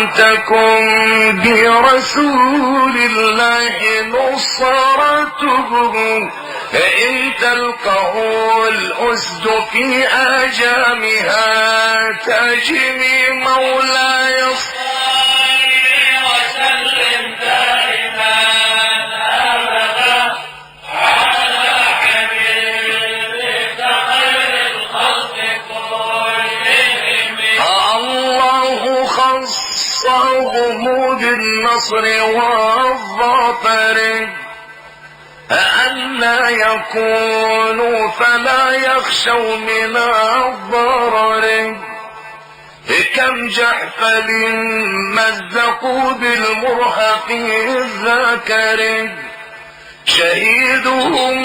تكن برسول الله نصرتهم فإن تلقه الأسد في آجامها تجمي مولاي وسلم دائما أبدا على حبيبك خير الخلق كلهم. الله خصهم بالنصر والظفر ألا يكونوا فلا يخشوا من الضرر. كم جحفل مزقوا بالمرهق الذكر، شهيدهم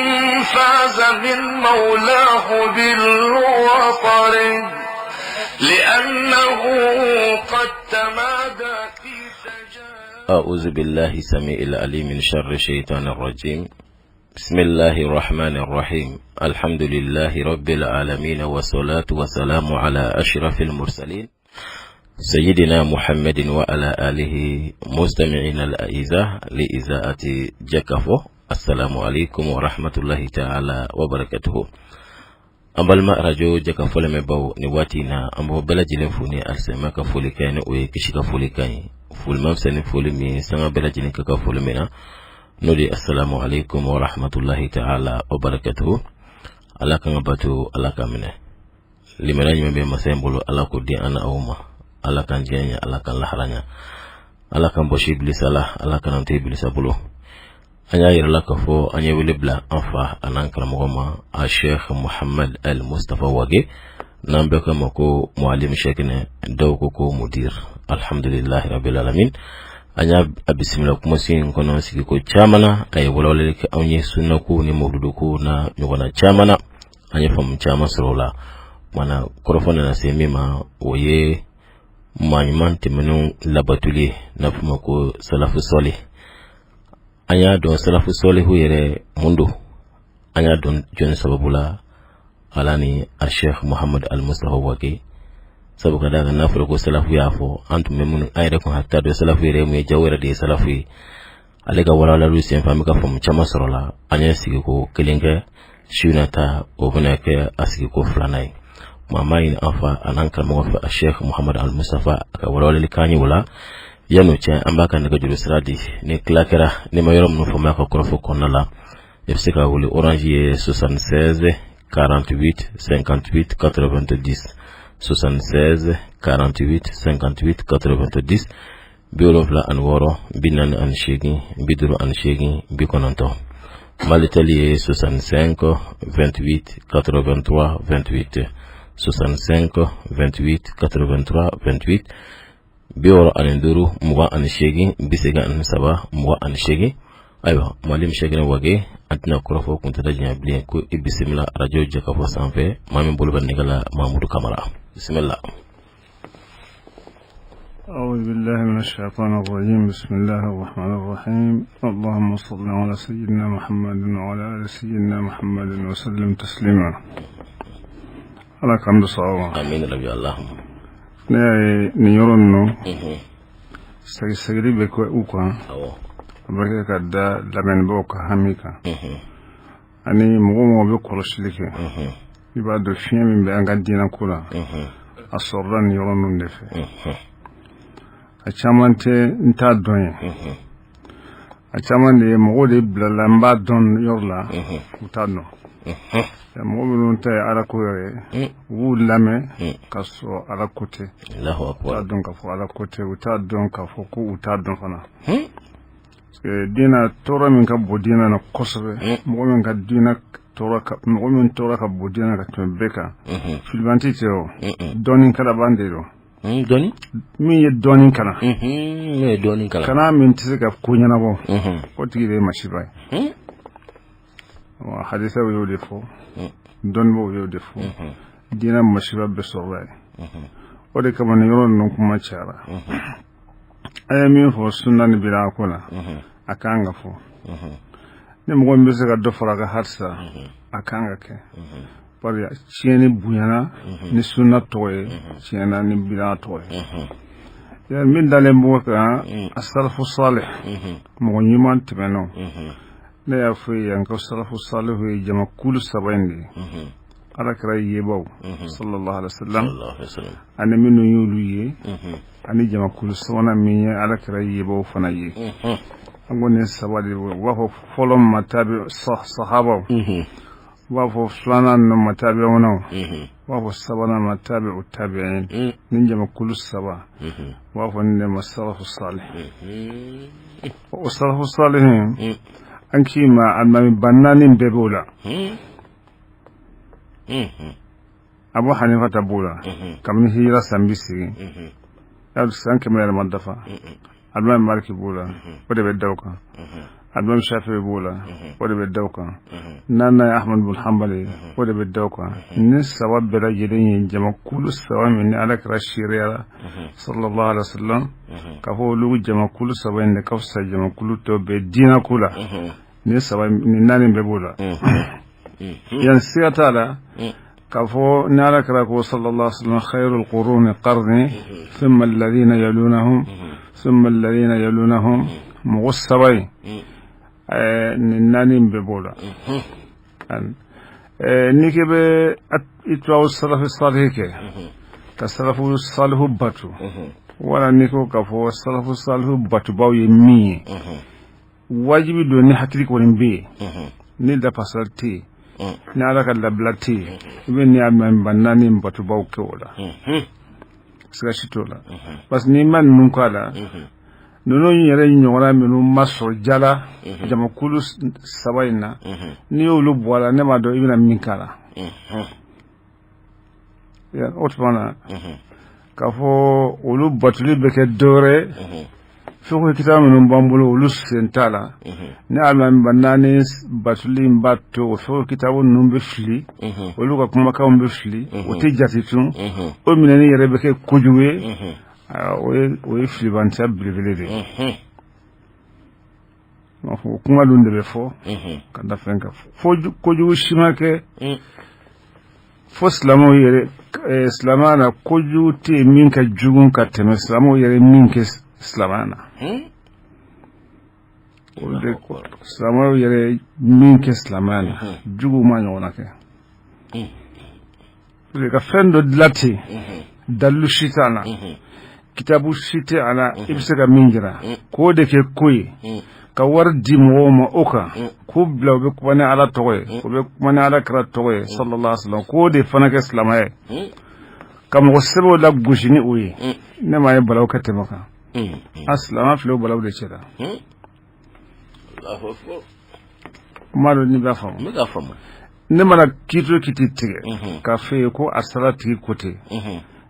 فاز من مولاه بالوطر، لأنه قد تمادى في تجارب. أعوذ بالله السميع العليم من شر الشيطان الرجيم. بسم الله الرحمن الرحيم. الحمد لله رب العالمين، والصلاة والسلام على أشرف المرسلين سيدنا محمد وعلى آله مستمعين الأعزاء لإذاعة جكافو. السلام عليكم ورحمة الله تعالى وبركاته. An balima arajo Jɛkafɔ lamɛnbaaw, nin waati in na, an b'aw bɛɛ lajɛlen fo ni alisilamɛya ka folikan ye, ni o ye kisi ka folikan ye. Foli ma fisa ni foli min ye, sanga bɛɛ lajɛlen ka kan foli min na, n'o de ye assalamu alaikum wa rahmatullahi ta'ala wa barakatuhu. Ala k'an ka bato, Ala ka minɛ. Limaniya ɲuman bɛ masa in bolo, Ala k'o di an na aw ma. Ala k'an diɲɛ ɲɛ, Ala k'an lahara ɲɛ, Ala k'an bɔsi bilisa la, Ala k'an to bilisa bolo. An y'a yira la k'a fɔ an ye wele bila an fa an'an karamɔgɔ ma, a Sheikh Muhammad Al Mustafa Wage, n'an bɛɛ ko ma ko Mualim Shekine, dɔw ko ko Mudir. Alhamdulillahi rabbil alamin. An y'a a bisimila kumasen in kɔnɔ sigiko caman na, a ye walawalali kɛ anw ye sunnako ni mawuluduko na ɲɔgɔnna caman na. An ye faamu caman sɔrɔ o la. Mana kɔrɔfɔ nana se min ma, o ye maa ɲuman tɛmɛnenw labatoli ye, n'a fɔ ma ko salafu sɔli. An y'a dɔn salafu sɔlihu yɛrɛ mun don, an y'a dɔn jɔnni sababu la, ala ni a Sheikh Muhammad Al Mustafa Wage. Sabu ka d'a kan, n'a fɔra ko salafu y'a fɔ, an tun bɛ minnu, an yɛrɛ kun hakili t'a dɔn salafu yɛrɛ ye mun ye, jaw yɛrɛ de ye salafu ye. Ale ka walawalaliw senfɛ, an bɛ ka faamu caman sɔrɔ la. An ye sigiko kelen kɛ, su na ta o bɛna kɛ a sigiko filanan ye. Maa m'a ɲini an fa an'an karamɔgɔ fɛ, a Sheikh Muhammad Al Mustafa, a ka walawalali k'an ye o la. Yan'o cɛ, an b'a ka nɛgɛjuru sira di. Ni tila kɛra, n'i ma yɔrɔ minnu faamuya ka kɔrɔfɔ kɔnɔna la, i bɛ se ka wele. Orange ye 76 48 58 90, 76 48 58 90, 76 48 58 90. Malitel ye 65 28 83 28, 65 28 83 28, 65 28 83 28. Ayiwa, Mualim Shekine Wage, an tɛna kɔrɔfɔ kuntala janya bilen, ko i bisimila arajo Jɛkafɔ sanfɛ. Maa min bolo bɛ nɛgɛ la, Mamudu Kamara, bisimila. أعوذ بالله من الشيطان الرجيم. بسم الله الرحمن الرحيم. اللهم صل على سيدنا محمد وعلى آل سيدنا محمد وسلم تسليما. Ala k'an bɛ sɔn. Amin rabi allahumma. Ne y'a ye nin yɔrɔ ninnu sɛgɛsɛgɛli bɛ kɛ u kan, a bɛ kɛ ka da lamɛnnibaaw ka hami kan, ani mɔgɔ mɔgɔ bɛ kɔlɔsili kɛ, i b'a dɔn fiɲɛ min bɛ an ka diinɛ ko la, a sɔrɔla nin yɔrɔ ninnu de fɛ. A caman tɛ n t'a dɔn ye, a caman de ye mɔgɔw de bilala n b'a dɔn yɔrɔ la, u t'a dɔn. Mɔgɔ minnu ta ye ala ko yɛrɛ ye, u b'u lamɛn ka sɔrɔ ala ko tɛ. Allahu U t'a akbar. dɔn k'a fɔ ala ko tɛ, u t'a dɔn k'a fɔ ko u t'a dɔn fana, parce que diinɛ tɔɔrɔ min ka bon diinɛ na kosɛbɛ, mɔgɔ min ka diinɛ tɔɔrɔ ka, mɔgɔ min tɔɔrɔ ka bon diinɛ ka tɛmɛ bɛɛ kan, filibanti tɛ o, dɔɔni kalaban de don. Dɔɔni. Min ye dɔɔni kalan, N'o ye dɔɔni kalan, kana min tɛ se ka ko ɲɛnabɔ, o tigi de ye masiba ye. Wa hadisaw y'o de fɔ, dɔnnibaw y'o de fɔ, diinɛ masiba bɛɛ sɔrɔla yen. O de kama nin yɔrɔ ninnu kuma cayara. An ye min fɔ sunna ni bida ko la, a kan ka fɔ. Ni mɔgɔ min bɛ se ka dɔ fara a ka halisa, a kan ka kɛ, bari tiɲɛni bonyana ni sunna tɔgɔ ye, tiɲɛna ni bida tɔgɔ ye. Min dalen b'o kan, asalafu salih, mɔgɔ ɲuman tɛmɛnenw. Ne y'a fɔ ye yan ko salafu salihu ye jamakulu saba in de ye: Ala kira yebaw sallallahu alaihi wasallam, ani minnu y'olu ye, ani jamakulu sabanan min ye Ala kira yebaw fana ye. An ko nin saba de, u b'a fɔ fɔlɔ ma tabi sahabaw, u b'a fɔ filanan ninnu ma tabi'unaw, u b'a fɔ sabanan ma tabi'u tabi'in. Nin jamakulu saba, u b'a fɔ nin de ma salafu salih. O salafu salihin, an k'i ma alimami ba naani bɛɛ b'o la. Abu Hanifa ta b'o la kabini hijira san 80, san 100 yɛrɛ ma dafa. Alimami Maliki b'o la, o de bɛ da o kan. Alimami Shafi b'o la, o de bɛ da o kan. Naaninan ye Ahmad bin Hanbali, o de bɛ da o kan. Ni saba bɛɛ lajɛlen ye jamakulu saba min ni Ala kira seereyara sallallahu alaihi wa sallam k'a fɔ olu jamakulu saba in de ka fisa jamakulu tɔ bɛɛ diinɛ ko la. Ni saba ni naani bɛɛ b'o la yan, siga t'a la k'a fɔ ni Ala kira ko sallallahu alaihi wa sallam: khayrul quruni qarni, thumma alladhina yalunahum, thumma alladhina yalunahum. Mɔgɔ saba in, nin naani bɛɛ b'o la. N'i k'i bɛ itibaawu salafi salihi kɛ, ka salafu salihu batu, wala n'i ko k'a fɔ salafu salihu batubaw ye min ye, wajibi don ni hakili kɔni bɛ yen, ni dafasali tɛ yen, ni Ala ka labila tɛ yen, i bɛ ni alimamiba naani batubaw kɛ o la, siga si t'o la. Parce que n'i ma ninnu k'a la, ninnu yɛrɛ ɲɔgɔnna minnu ma sɔrɔ jala jamakulu saba in na, n'i y'olu bɔ a la, ne m'a dɔn i bɛna min k'a la. O tuma na k'a fɔ olu batuli bɛ kɛ dɔwɛrɛ ye, fiqh kitabu minnu b'an bolo, olu sen t'a la. Ni alimamiba naani batuli in b'a to o fiqh kitabu ninnu bɛ fili, olu ka kumakanw bɛ fili, o tɛ jate tun, o minɛni yɛrɛ bɛ kɛ kojugu ye. O ye filibantiya belebele de ye. O kuma dun de bɛ fɔ ka da fɛn kan fo kojugu si ma kɛ fo silamɛw yɛrɛ. Silamɛya na, kojugu tɛ yen min ka jugu ka tɛmɛ silamɛw yɛrɛ min kɛ silamɛya na. O de, silamɛw yɛrɛ min kɛ silamɛya na, jugu ma ɲɔgɔnna kɛ. Ka fɛn dɔ dilan ten, dalilu si t'a la, kitabu si tɛ a la, i bɛ se ka min jira k'o de kɛ ko ye, ka wari di mɔgɔw ma o kan, k'u bila u bɛ kuma ni Ala tɔgɔ ye, u bɛ kuma ni Ala kira tɔgɔ ye sallallahu alaihi wasallam, k'o de fana kɛ silamɛya ye, ka mɔgɔ sɛbɛw la gosi ni o ye, ne m'a ye balawu ka tɛmɛ kan. An silamɛ filɛ, o balawu de cɛla. Kuma dɔ n'i b'a faamu, ne mana kiiti o kiiti tigɛ k'a fɔ ye ko a sara tigi ko ten,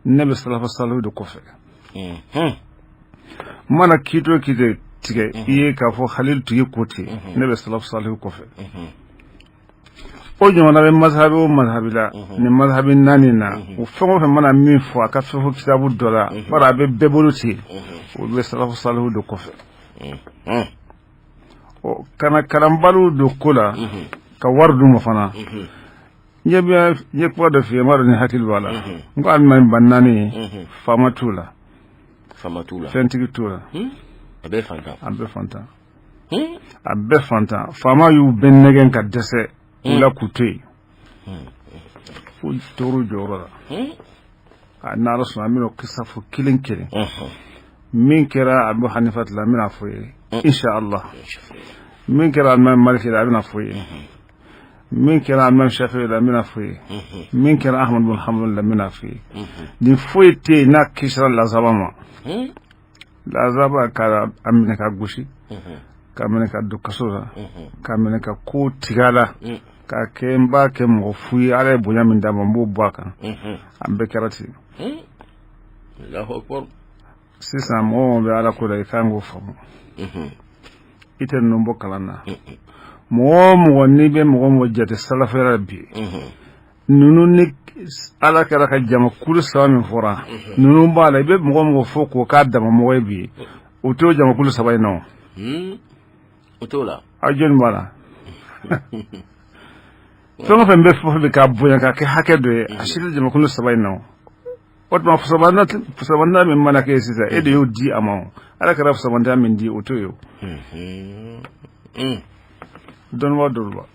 ne bɛ salafa salihu de kɔfɛ. N mana kiiti o kiiti tigɛ i ye k'a fɔ halil tigi ko ten, ne bɛ salafu salihu kɔfɛ. O ɲɔgɔnna bɛ mazhabi o mazhabi la, nin mazhabi naani na, o fɛn o fɛn mana min fɔ a ka fɛn fɔ kitabu dɔ la, bari a bɛ bɛɛ bolo ten, olu bɛ salafu salihu de kɔfɛ. Ɔ, kana kalanbaliw don ko la ka wari d'u ma fana. N ye n ye kuma dɔ f'i ye, n b'a dɔn ni hakili b'a la. N ko alimami ba naani, faama t'u la. Faama t'u la. Fɛntigi t'u la. A bɛɛ fantan. A bɛɛ fantan, a bɛɛ fantan. Faama y'u bɛɛ nɛgɛn ka dɛsɛ u la k'u to yen fo tor'u jɔyɔrɔ la. A n'Ala sɔnna, an bɛna o kisa fɔ kelen kelen. Min kɛra Abu Hanifa la, n bɛna fɔ ye insha Allah. Min kɛra alimami Maliki la, a bɛna fɔ ye. Min kɛra alimami Shafi'i la, n bɛna fɔ ye. Min kɛra Ahmad bin Hanbal la, n bɛna fɔ ye. Nin foyi tɛ yen n'a kisira lazaba ma. Lazaba ka a minɛ ka gosi, ka minɛ ka don kaso la, ka minɛ ka ko tigɛ a la, k'a kɛ n b'a kɛ mɔgɔ fu ye. Ala ye bonya min d'a ma, n b'o bɔ a kan. An bɛɛ kɛra ten. Sisan mɔgɔ mɔgɔ bɛ Ala ko la, i kan k'o faamu. I tɛ ninnu bɔ kalan na. Mɔgɔ o mɔgɔ n'i bɛ mɔgɔ o mɔgɔ jate salafiyara bi, ninnu ni Ala kɛra ka jama kulu saba min fɔra, ninnu b'a la. I bɛ mɔgɔ o mɔgɔ fɔ k'o k'a dama mɔgɔ ye bi, o t'o jamakulu saba in na o. O t'o la. Aw jɔnni b'a la? Fɛn o fɛn bɛ fɔ bi k'a bonya k'a kɛ hakɛ dɔ ye, a si tɛ jamakulu saba in na o. O tuma fusamantaya min mana kɛ sisan, e de y'o di a ma. O Ala kɛra fusamantaya min di, o t'o ye. O dɔnnibaa dɔ ba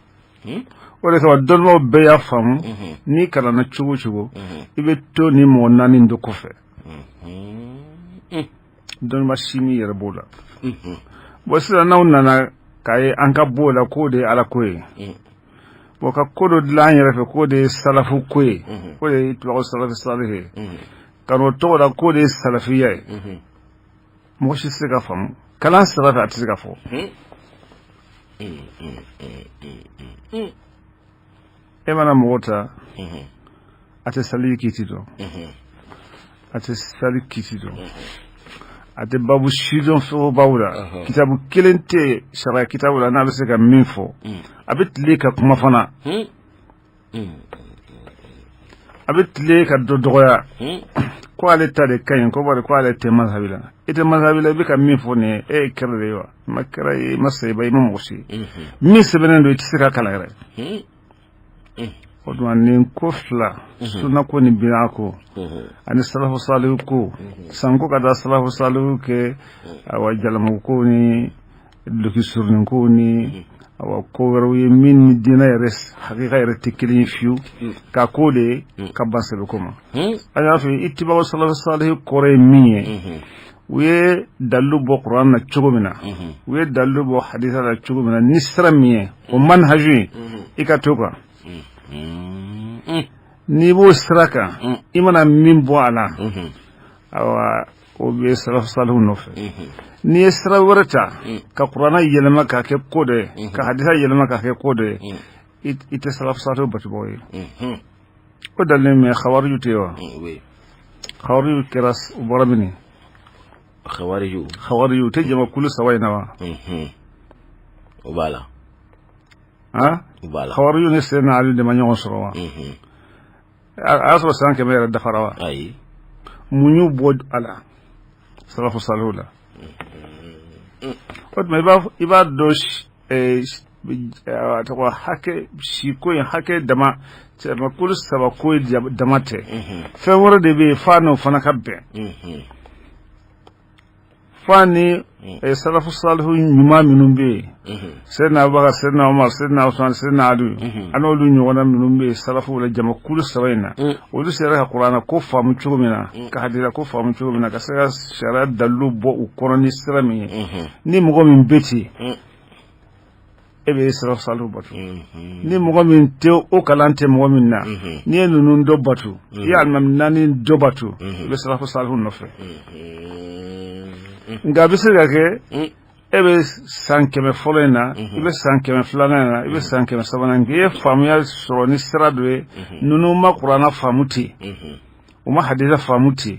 o de kama dɔnnibaaw bɛɛ y'a faamu, n'i kalanna cogo o cogo, i bɛ to ni mɔgɔ naani dɔ kɔfɛ. Dɔnnibaa si m'i yɛrɛ b'o la. Bon, sisan n'aw nana k'a ye an ka b'o la k'o de ye Ala ko ye, bon, ka ko dɔ dilan an yɛrɛ fɛ k'o de ye salafu ko ye, k'o de ye tubabu salafi salihi ye, ka n'o tɔgɔ da k'o de ye salafiya ye, mɔgɔ si tɛ se ka faamu kalan sira fɛ, a tɛ se ka fɔ. E mana mɔgɔ ta, a tɛ sali kiti dɔn, a tɛ sali kiti dɔn, a tɛ babu si dɔn fɛn babu la, kitabu kelen tɛ sariya kitabu la n'a bɛ se ka min fɔ. A bɛ tile ka kuma fana, a bɛ tile ka dɔ dɔgɔya ko ale ta de ka ɲi, ko bari ko ale tɛ mazhabi la. I tɛ mazhabi la, i bɛ ka min fɔ nin ye, e ye kɛrɛ de ye wa? I ma kɛra ye, i ma sayiba, i ma mɔgɔ si ye. Min sɛbɛnnen don, i tɛ se ka kalan yɛrɛ. O tuma nin ko fila, sunna ko ni bid'a ko ani salafu salihu ko, sanko ka taa salafu salihu kɛ awa jalamugu ko ni duloki surunin ko ni awa ko wɛrɛw ye min ni diinɛ yɛrɛ hakika yɛrɛ tɛ kelen ye fiyewu, ka ko de ka ban sɛbɛ ko ma. An y'a fɔ, ittibaw salafu salihu kɔrɔ ye min ye, u ye dalilu bɔ Kuran na cogo min na, u ye dalilu bɔ hadisa la cogo min na, ni sira min ye o manhaju ye, i ka to kan. N'i b'o sira kan, i mana min bɔ a la, awa o bɛ salafu salihu nɔfɛ. N'i ye sira wɛrɛ ta ka Kuranna yɛlɛma k'a kɛ ko dɔ ye, ka hadisa yɛlɛma k'a kɛ ko dɔ ye, i tɛ salafu salihu batubaaw ye. O dalilu min ye, xawariju tɛ wa? Xawariju kɛra, u bɔra min? Xawariju. Xawariju tɛ jamakulu saba in na wa? O b'a la. Han, xawariju ni Seyidina Ali de ma ɲɔgɔn sɔrɔ wa? A y'a sɔrɔ san 100 yɛrɛ dafara wa? Ayi. Mun y'u bɔ a la, salafu salihu la? O tuma i b'a dɔn a tɔgɔ hakɛ si ko in, hakɛ dama jamakulu saba ko dama tɛ, fɛn wɛrɛ de bɛ yen f'a n'o fana ka bɛn, f'a ni salafu salihu ɲuman minnu bɛ yen, Seyidina Abubakar, Seyidina Umar, Seyidina Usman, Seyidina Ali, an n'olu ɲɔgɔnna minnu bɛ yen salafu la jamakulu saba in na, olu sera ka Kuranna ko faamu cogo min na, ka hadisa ko faamu cogo min na, ka se ka sariya dalilu bɔ u kɔnɔ ni sira min ye, ni mɔgɔ min bɛ ten, e bɛ salafu salihu bato. Ni mɔgɔ min tɛ o kalan tɛ mɔgɔ min na, n'i ye ninnu dɔ bato, i ye alimami naani dɔ bato, i bɛ salafu salihu nɔfɛ. Nka a bɛ se ka kɛ e bɛ san 100 fɔlɔ in na, i bɛ san 100 filanan in na, i bɛ san 100 sabanan in, i ye faamuya sɔrɔ ni sira dɔ ye, ninnu ma Kuranna faamu ten, u ma hadisa faamu ten,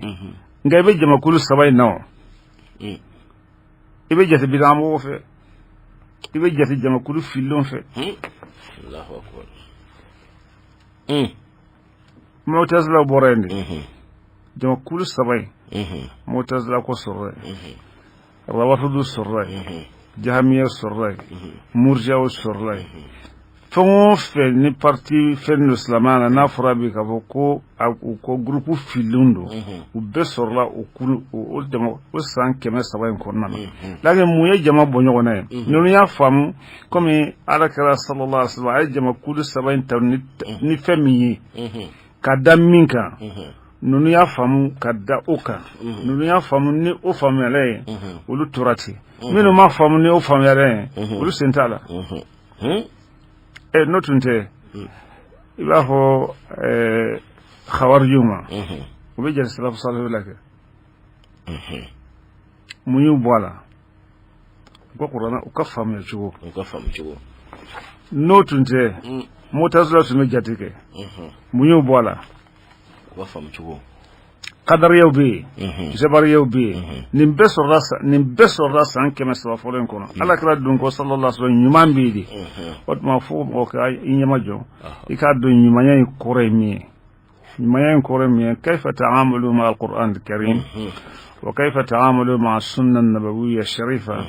nka i bɛ jamakulu saba in na, o i bɛ jate bidamɔgɔw fɛ, i bɛ jate jamakulu fililenw fɛ. Mutazila bɔra yen de, jamakulu saba in, Mutazila ko sɔrɔla yen, Rawafidu sɔrɔla yen, Jahamiya sɔrɔla yen, Murjiyaw sɔrɔla yen. Fɛn o fɛn ni parti fɛn don silamɛya na, n'a fɔra bi k'a fɔ ko u ko gurupu fililenw don, u bɛɛ sɔrɔla o kuru o jama o san 300 in kɔnɔna na. Lakin mun ye jama bɔ ɲɔgɔn na ye? Ninnu y'a faamu komi Ala kira sallallahu alaihi wasallam a ye jamakulu saba in ta ni fɛn min ye ka da min kan, ninnu y'a faamu ka da o kan. Ninnu y'a faamu ni o faamuyala ye, olu tora ten. Minnu ma faamu ni o faamuyala ye, olu sen t'a la. N'o tun tɛ, i b'a fɔ xawarijiw ma, u bɛ jate salafu salihu la kɛ. Mun y'u bɔ a la? U ka Kuranna u ka faamuya cogo. U ka faamu cogo. N'o tun tɛ, Mutazila tun bɛ jate kɛ. Mun y'u bɔ a la? U ka faamu cogo. Kadariyaw bɛ yen, jabariyaw bɛ yen. Nin bɛɛ sɔrɔla san 300 fɔlɔ in kɔnɔ. Ala kira don kɔ sallallahu alaihi wasallam, ɲuman bɛ yen de. O tuma fo mɔgɔ ka i ɲɛmajɔ, i k'a dɔn ɲumanya in kɔrɔ ye min ye. Ɲumanya in kɔrɔ ye min ye, kayfa ta'amalu ma'a al-Qur'an al-karim wa kayfa ta'amalu ma'a sunna an-nabawiyya sharifa.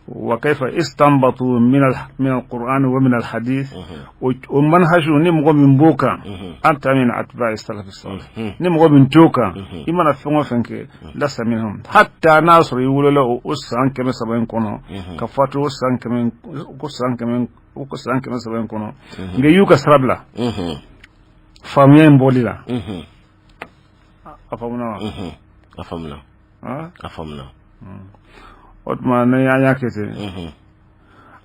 Wa kayfa istanbatu min al-Qur'an wa min al-hadith, o manhaju, ni mɔgɔ min b'o kan, anta min atba'i salaf salih. Ni mɔgɔ min t'o kan, i mana fɛn o fɛn kɛ, lasta minhum, hatta n'a sɔrɔ i wolola o san 300 in kɔnɔ, ka fatu o san kɛmɛ ko san kɛmɛ o san 300 in kɔnɔ, nka i y'u ka sira bila faamuya in bɔli la. A faamuna wa? A faamuna. A faamuna. O tuma, ni an y'a kɛ ten,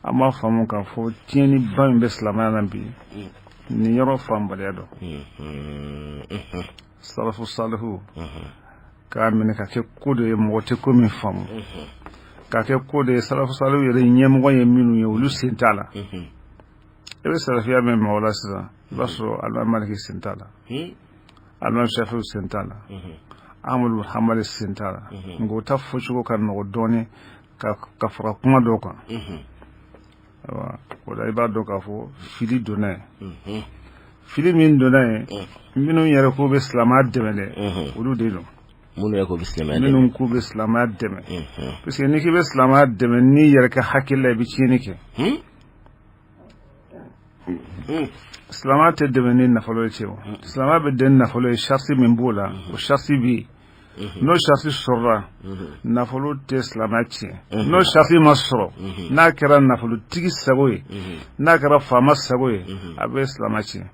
an b'a faamu k'a fɔ tiɲɛniba min bɛ silamɛya la bi, nin yɔrɔ faamubaliya dɔn. Salafu salihu k'a minɛ ka kɛ ko dɔ ye mɔgɔ tɛ ko min faamu, k'a kɛ ko dɔ ye salafu salihu yɛrɛ ɲɛmɔgɔ ye minnu ye, olu sen t'a la. I bɛ salafiya mɛn mɔgɔ la sisan, i b'a sɔrɔ alimami Maliki sen t'a la, alimami Shafi'i sen t'a la, Ahmadu Hanbali sen t'a la. Nka o ta fɔcogo ka nɔgɔ dɔɔnin ka fara kuma dɔw kan. Ayiwa, o la i b'a dɔn k'a fɔ fili donna yen. Fili min donna yen, minnu yɛrɛ k'u bɛ silamɛya dɛmɛ dɛ, olu de don. Minnu yɛrɛ k'u bɛ silamɛya dɛmɛ. Minnu k'u bɛ silamɛya dɛmɛ, parce que n'i k'i bɛ silamɛya dɛmɛ n'i yɛrɛ ka hakili la, i bɛ tiɲɛni kɛ. Silamɛya tɛ dɛmɛ ni nafolo ye cɛ. O silamɛya bɛ dɛmɛ nafolo ye, sariti min b'o la, o sariti bɛ yen. N'o sariti sɔrɔla, nafolo tɛ silamɛya tiɲɛ. N'o sariti ma sɔrɔ, n'a kɛra nafolotigi sago ye, n'a kɛra faama sago ye, a bɛ silamɛya tiɲɛ.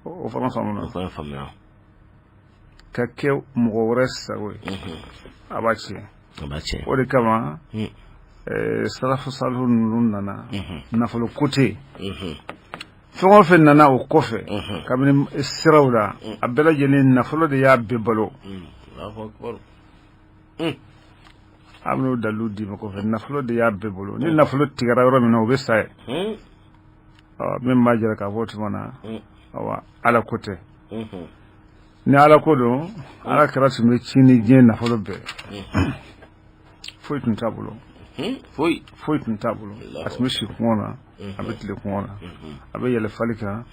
O fana faamuna? O fana faamuna. Ka kɛ mɔgɔ wɛrɛ sago ye, a b'a tiɲɛ. A b'a tiɲɛ. O de kama salafu salihu ninnu nana, nafolo ko tɛ yen. Fɛn o fɛn nana o kɔfɛ kabini siraw la, a bɛɛ lajɛlen nafolo de y'a bɛɛ balo. An bɛn'o dalilu d'i ma kɔfɛ. Nafolo de y'a bɛɛ balo. Ni nafolo tigɛra yɔrɔ min na, o bɛ sa yen. Min b'a jira k'a fɔ o tuma na, awa, Ala ko tɛ. Ni Ala ko don, Ala kira tun bɛ ci ni diɲɛ nafolo bɛɛ, foyi tun t'a bolo. Foyi. Foyi tun t'a bolo. A tun bɛ si kungo na, a bɛ tile kungo na, a bɛ yɛlɛ fali kan,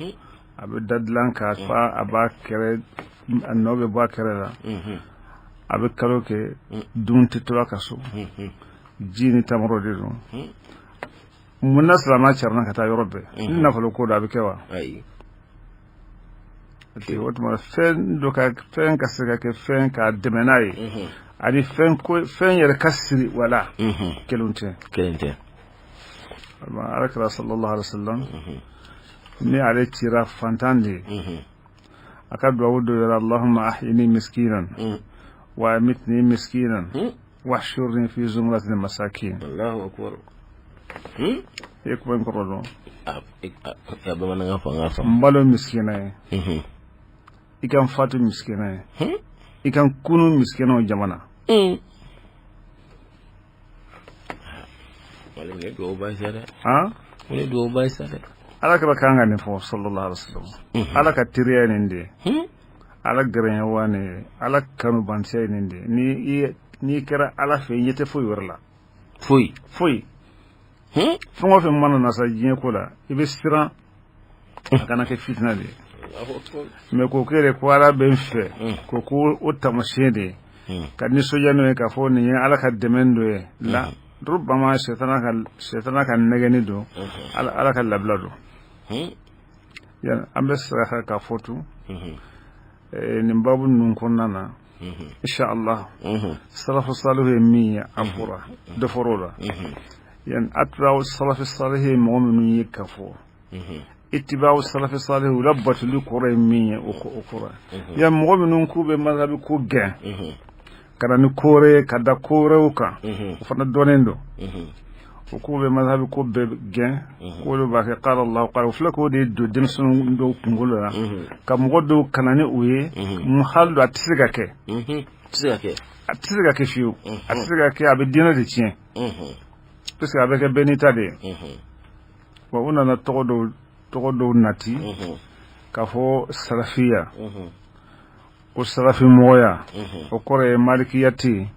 a bɛ da dilan k'a fa, a b'a kɛrɛ, a nɔ bɛ bɔ a kɛrɛ la. A bɛ kalo kɛ dumuni tɛ to a ka so, ji ni tamaro de don. Mun na silamɛya carila ka taa yɔrɔ bɛɛ? Ni nafolo ko don, a bɛ kɛ wa? Ayi. O tuma, fɛn dɔ ka fɛn ka se ka kɛ fɛn k'a dɛmɛ n'a ye, ani fɛn ko fɛn yɛrɛ ka siri, wala kelen tɛ. Kelen tɛ. Ala kira sallallahu alaihi wasallam, ni ale cira fantan de ye, a ka duwawu dɔ yɛrɛ: Allahumma ahyini miskinan wa amitni miskinan wahshurni fi zumratil masakin. Allahu akbar. I ye kuma in kɔrɔ dɔn? A bamanankan fɔ, an k'a faamu. N balo misikina ye, i ka n fatu misikina ye, i ka n kunu misikinaw jamana. Wala nin ye duwawu ba ye sa dɛ. Han? Nin ye duwawu ba ye sa dɛ. Ala kira kan ka nin fɔ sallallahu alaihi wasallam. Ala ka teriya ye nin de ye, Ala gɛrɛɲɛwa nin ye, Ala kanubantiya ye nin de ye. Ni n'i kɛra Ala fɛ, i ɲɛ tɛ foyi wɛrɛ la. Foyi. Foyi. Fɛn o fɛn mana na sa diɲɛ ko la, i bɛ siran a kana kɛ fitina de ye. Mɛ k'o kɛ de ko Ala bɛ n fɛ, ko ko o taamasiyɛn de ye ka nisɔndiya n'o ye, k'a fɔ nin ye Ala ka dɛmɛ dɔ ye la, rubama sɛtana ka nɛgɛni don, Ala ka labila don. Yan an bɛ saraka k'a fɔ tun nin babu ninnu kɔnɔna na, insha Allah, salafu salihu ye min ye, a fɔra dɔ fɔra o la. Yan atba'u salafi salihu ye mɔgɔ minnu ye, ka fɔ itiba'u salafi salihu, u la batoli kɔrɔ ye min ye, o kɔrɔ yan mɔgɔ minnu k'u bɛ mazhabi ko gɛn ka na ni ko wɛrɛ ye ka da ko wɛrɛw kan, o fana dɔnnen don. O k'u bɛ mazhabi ko bɛɛ gɛn, k'olu b'a kɛ qala Allahu qala. O filɛ k'o de don denmisɛnnin dɔw kunkolo la, ka mɔgɔ dɔw kalan ni o ye. Muhal don, a tɛ se ka kɛ. A tɛ se ka kɛ fiyewu, a tɛ se ka kɛ. A bɛ diinɛ de tiɲɛ, parce que a bɛ kɛ bɛɛ n'i ta de ye. Bon, u nana tɔgɔ dɔw nati k'a fɔ salafiya, ko salafi mɔgɔya, o kɔrɔ ye malikiya tɛ yen,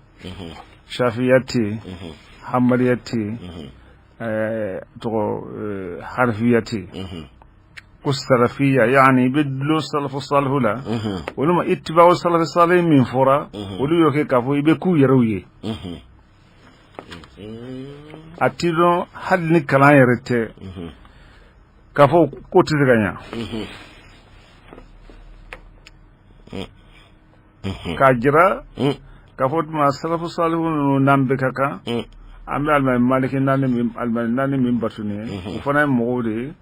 shafiya tɛ yen, hanbaliya tɛ yen, tɔgɔ hanafiya tɛ yen. Ko salafiya, yaani i bɛ dulon salafu salihu la, olu ma ittibaw salafi salih min fɔra, olu y'o kɛ k'a fɔ i bɛ k'u yɛrɛw ye. A ti dɔn hali ni kalan yɛrɛ tɛ k'a fɔ ko tɛ se ka ɲa k'a jira k'a fɔ tuma salafu salihu ninnu n'an bɛɛ ka kan, an bɛ alimami maliki naani min, alimami naani min bato nin ye, o fana ye mɔgɔw de ye.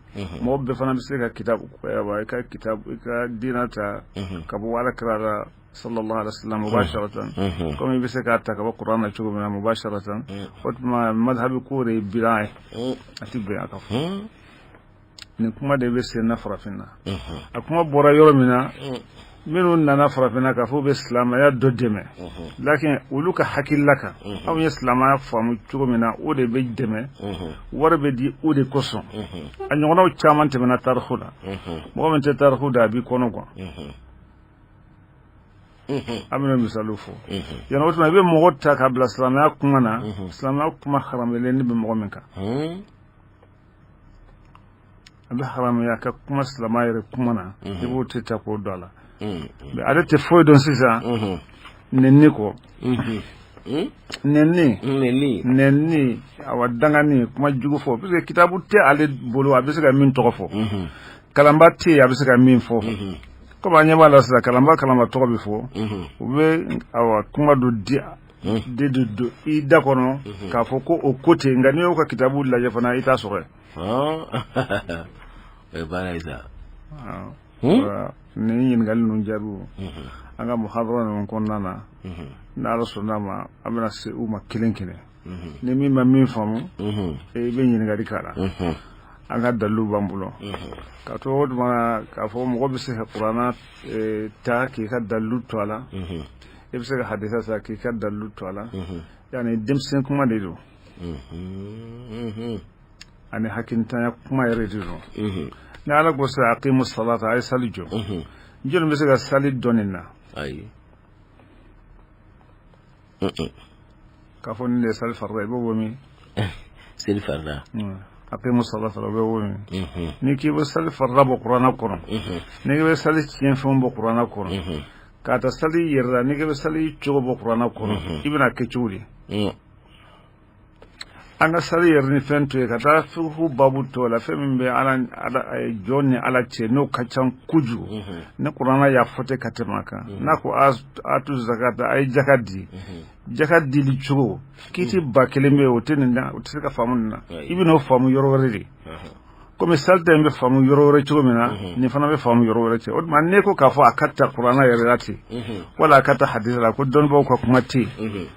Mɔgɔ bɛɛ fana bɛ se ka kitabu, i ka kitabu, i ka diina ta ka bɔ ala kira la sallallahu alaihi wasallam mubasharatan, komi i bɛ se k'a ta ka bɔ kuran na cogo min na mubasharatan. O tuma madhabi ko de ye bilan ye, a ti bɛn a ka fɔ. Nin kuma de bɛ sen na farafinna. A kuma bɔra yɔrɔ min na, minnu nana farafinna k'a fɔ u bɛ silamɛya dɔ dɛmɛ, lakin olu ka hakilila kan, anw ye silamɛya faamu cogo min na, o de bɛ dɛmɛ, wari bɛ di o de kosɔn. A ɲɔgɔnnaw caman tɛmɛna tariku la. Mɔgɔ min tɛ tariku da, a b'i kɔnɔ gan. An bɛna misaliw fɔ yan. O tuma i bɛ mɔgɔ ta ka bila silamɛya kuma na, silamɛya kuma haramuyalen bɛ mɔgɔ min kan, a bɛ haramuya ka kuma silamɛ yɛrɛ kuma na, i b'o tɛ ta k'o don a la. Mais ale tɛ foyi dɔn sisan nɛni kɔ, nɛni, nɛni, awa, dangani, kuma jugu fɔ, parce que kitabu tɛ ale bolo a bɛ se ka min tɔgɔ fɔ, kalanba tɛ yen a bɛ se ka min fɔ. Komi an ɲɛ b'a la sisan, kalanba kalanba tɔgɔ bɛ fɔ, u bɛ awa kuma dɔ di de don i da kɔnɔ k'a fɔ ko o ko ten, nka n'i y'o ka kitabu lajɛ fana, i t'a sɔrɔ yen. O ye baara ye sa. Nin ɲininkali ninnu jaabiw, an ka muhadara ninnu kɔnɔna na, n'Ala sɔnna ma, an bɛna se u ma kelen kelen. Ni min ma min faamu, i bɛ ɲininkali k'a la, an ka dalilu b'an bolo. Ka to o tuma k'a fɔ mɔgɔ bɛ se ka kuranna ta k'i ka dalilu to a la, i bɛ se ka hadisa ta k'i ka dalilu to a la, yani denmisɛn kuma de don, ani hakilintanya kuma yɛrɛ de don. Ni Ala ko sisan aqimu salata, a ye sali jɔ, jɔnni bɛ se ka sali dɔn nin na? Ayi. K'a fɔ nin de ye sali farida, i b'o bɔ min? Seli farida. Aqimu salata, o bɛ bɔ min? N'i k'i bɛ sali farida bɔ kuranna kɔnɔ, n'i k'i bɛ sali tiɲɛfɛnw bɔ kuranna kɔnɔ, k'a ta sali yɛrɛ la, n'i k'i bɛ sali cogo bɔ kuranna kɔnɔ, i bɛna kɛ cogo di? An ka sali yɛrɛ ni fɛn to yen, ka taa fiqhu babu tɔ la, fɛn min bɛ ala jɔn ni ala cɛ, n'o ka ca kojugu, ni kuranna y'a fɔ ten ka tɛmɛ a kan, n'a ko atu zakata, a ye jaka di, jaka dili cogo kiiti 1000 bɛ yen, o tɛ nin na, o tɛ se ka faamu nin na. I bɛ n'o faamu yɔrɔ wɛrɛ de. Komi sali ta in bɛ faamu yɔrɔ wɛrɛ cogo min na, nin fana bɛ faamu yɔrɔ wɛrɛ cɛ. O tuma n'e ko k'a fɔ a ka ta kuranna yɛrɛ la ten, wala a ka ta hadisa la, ko dɔnnibaaw ka kuma tɛ yen,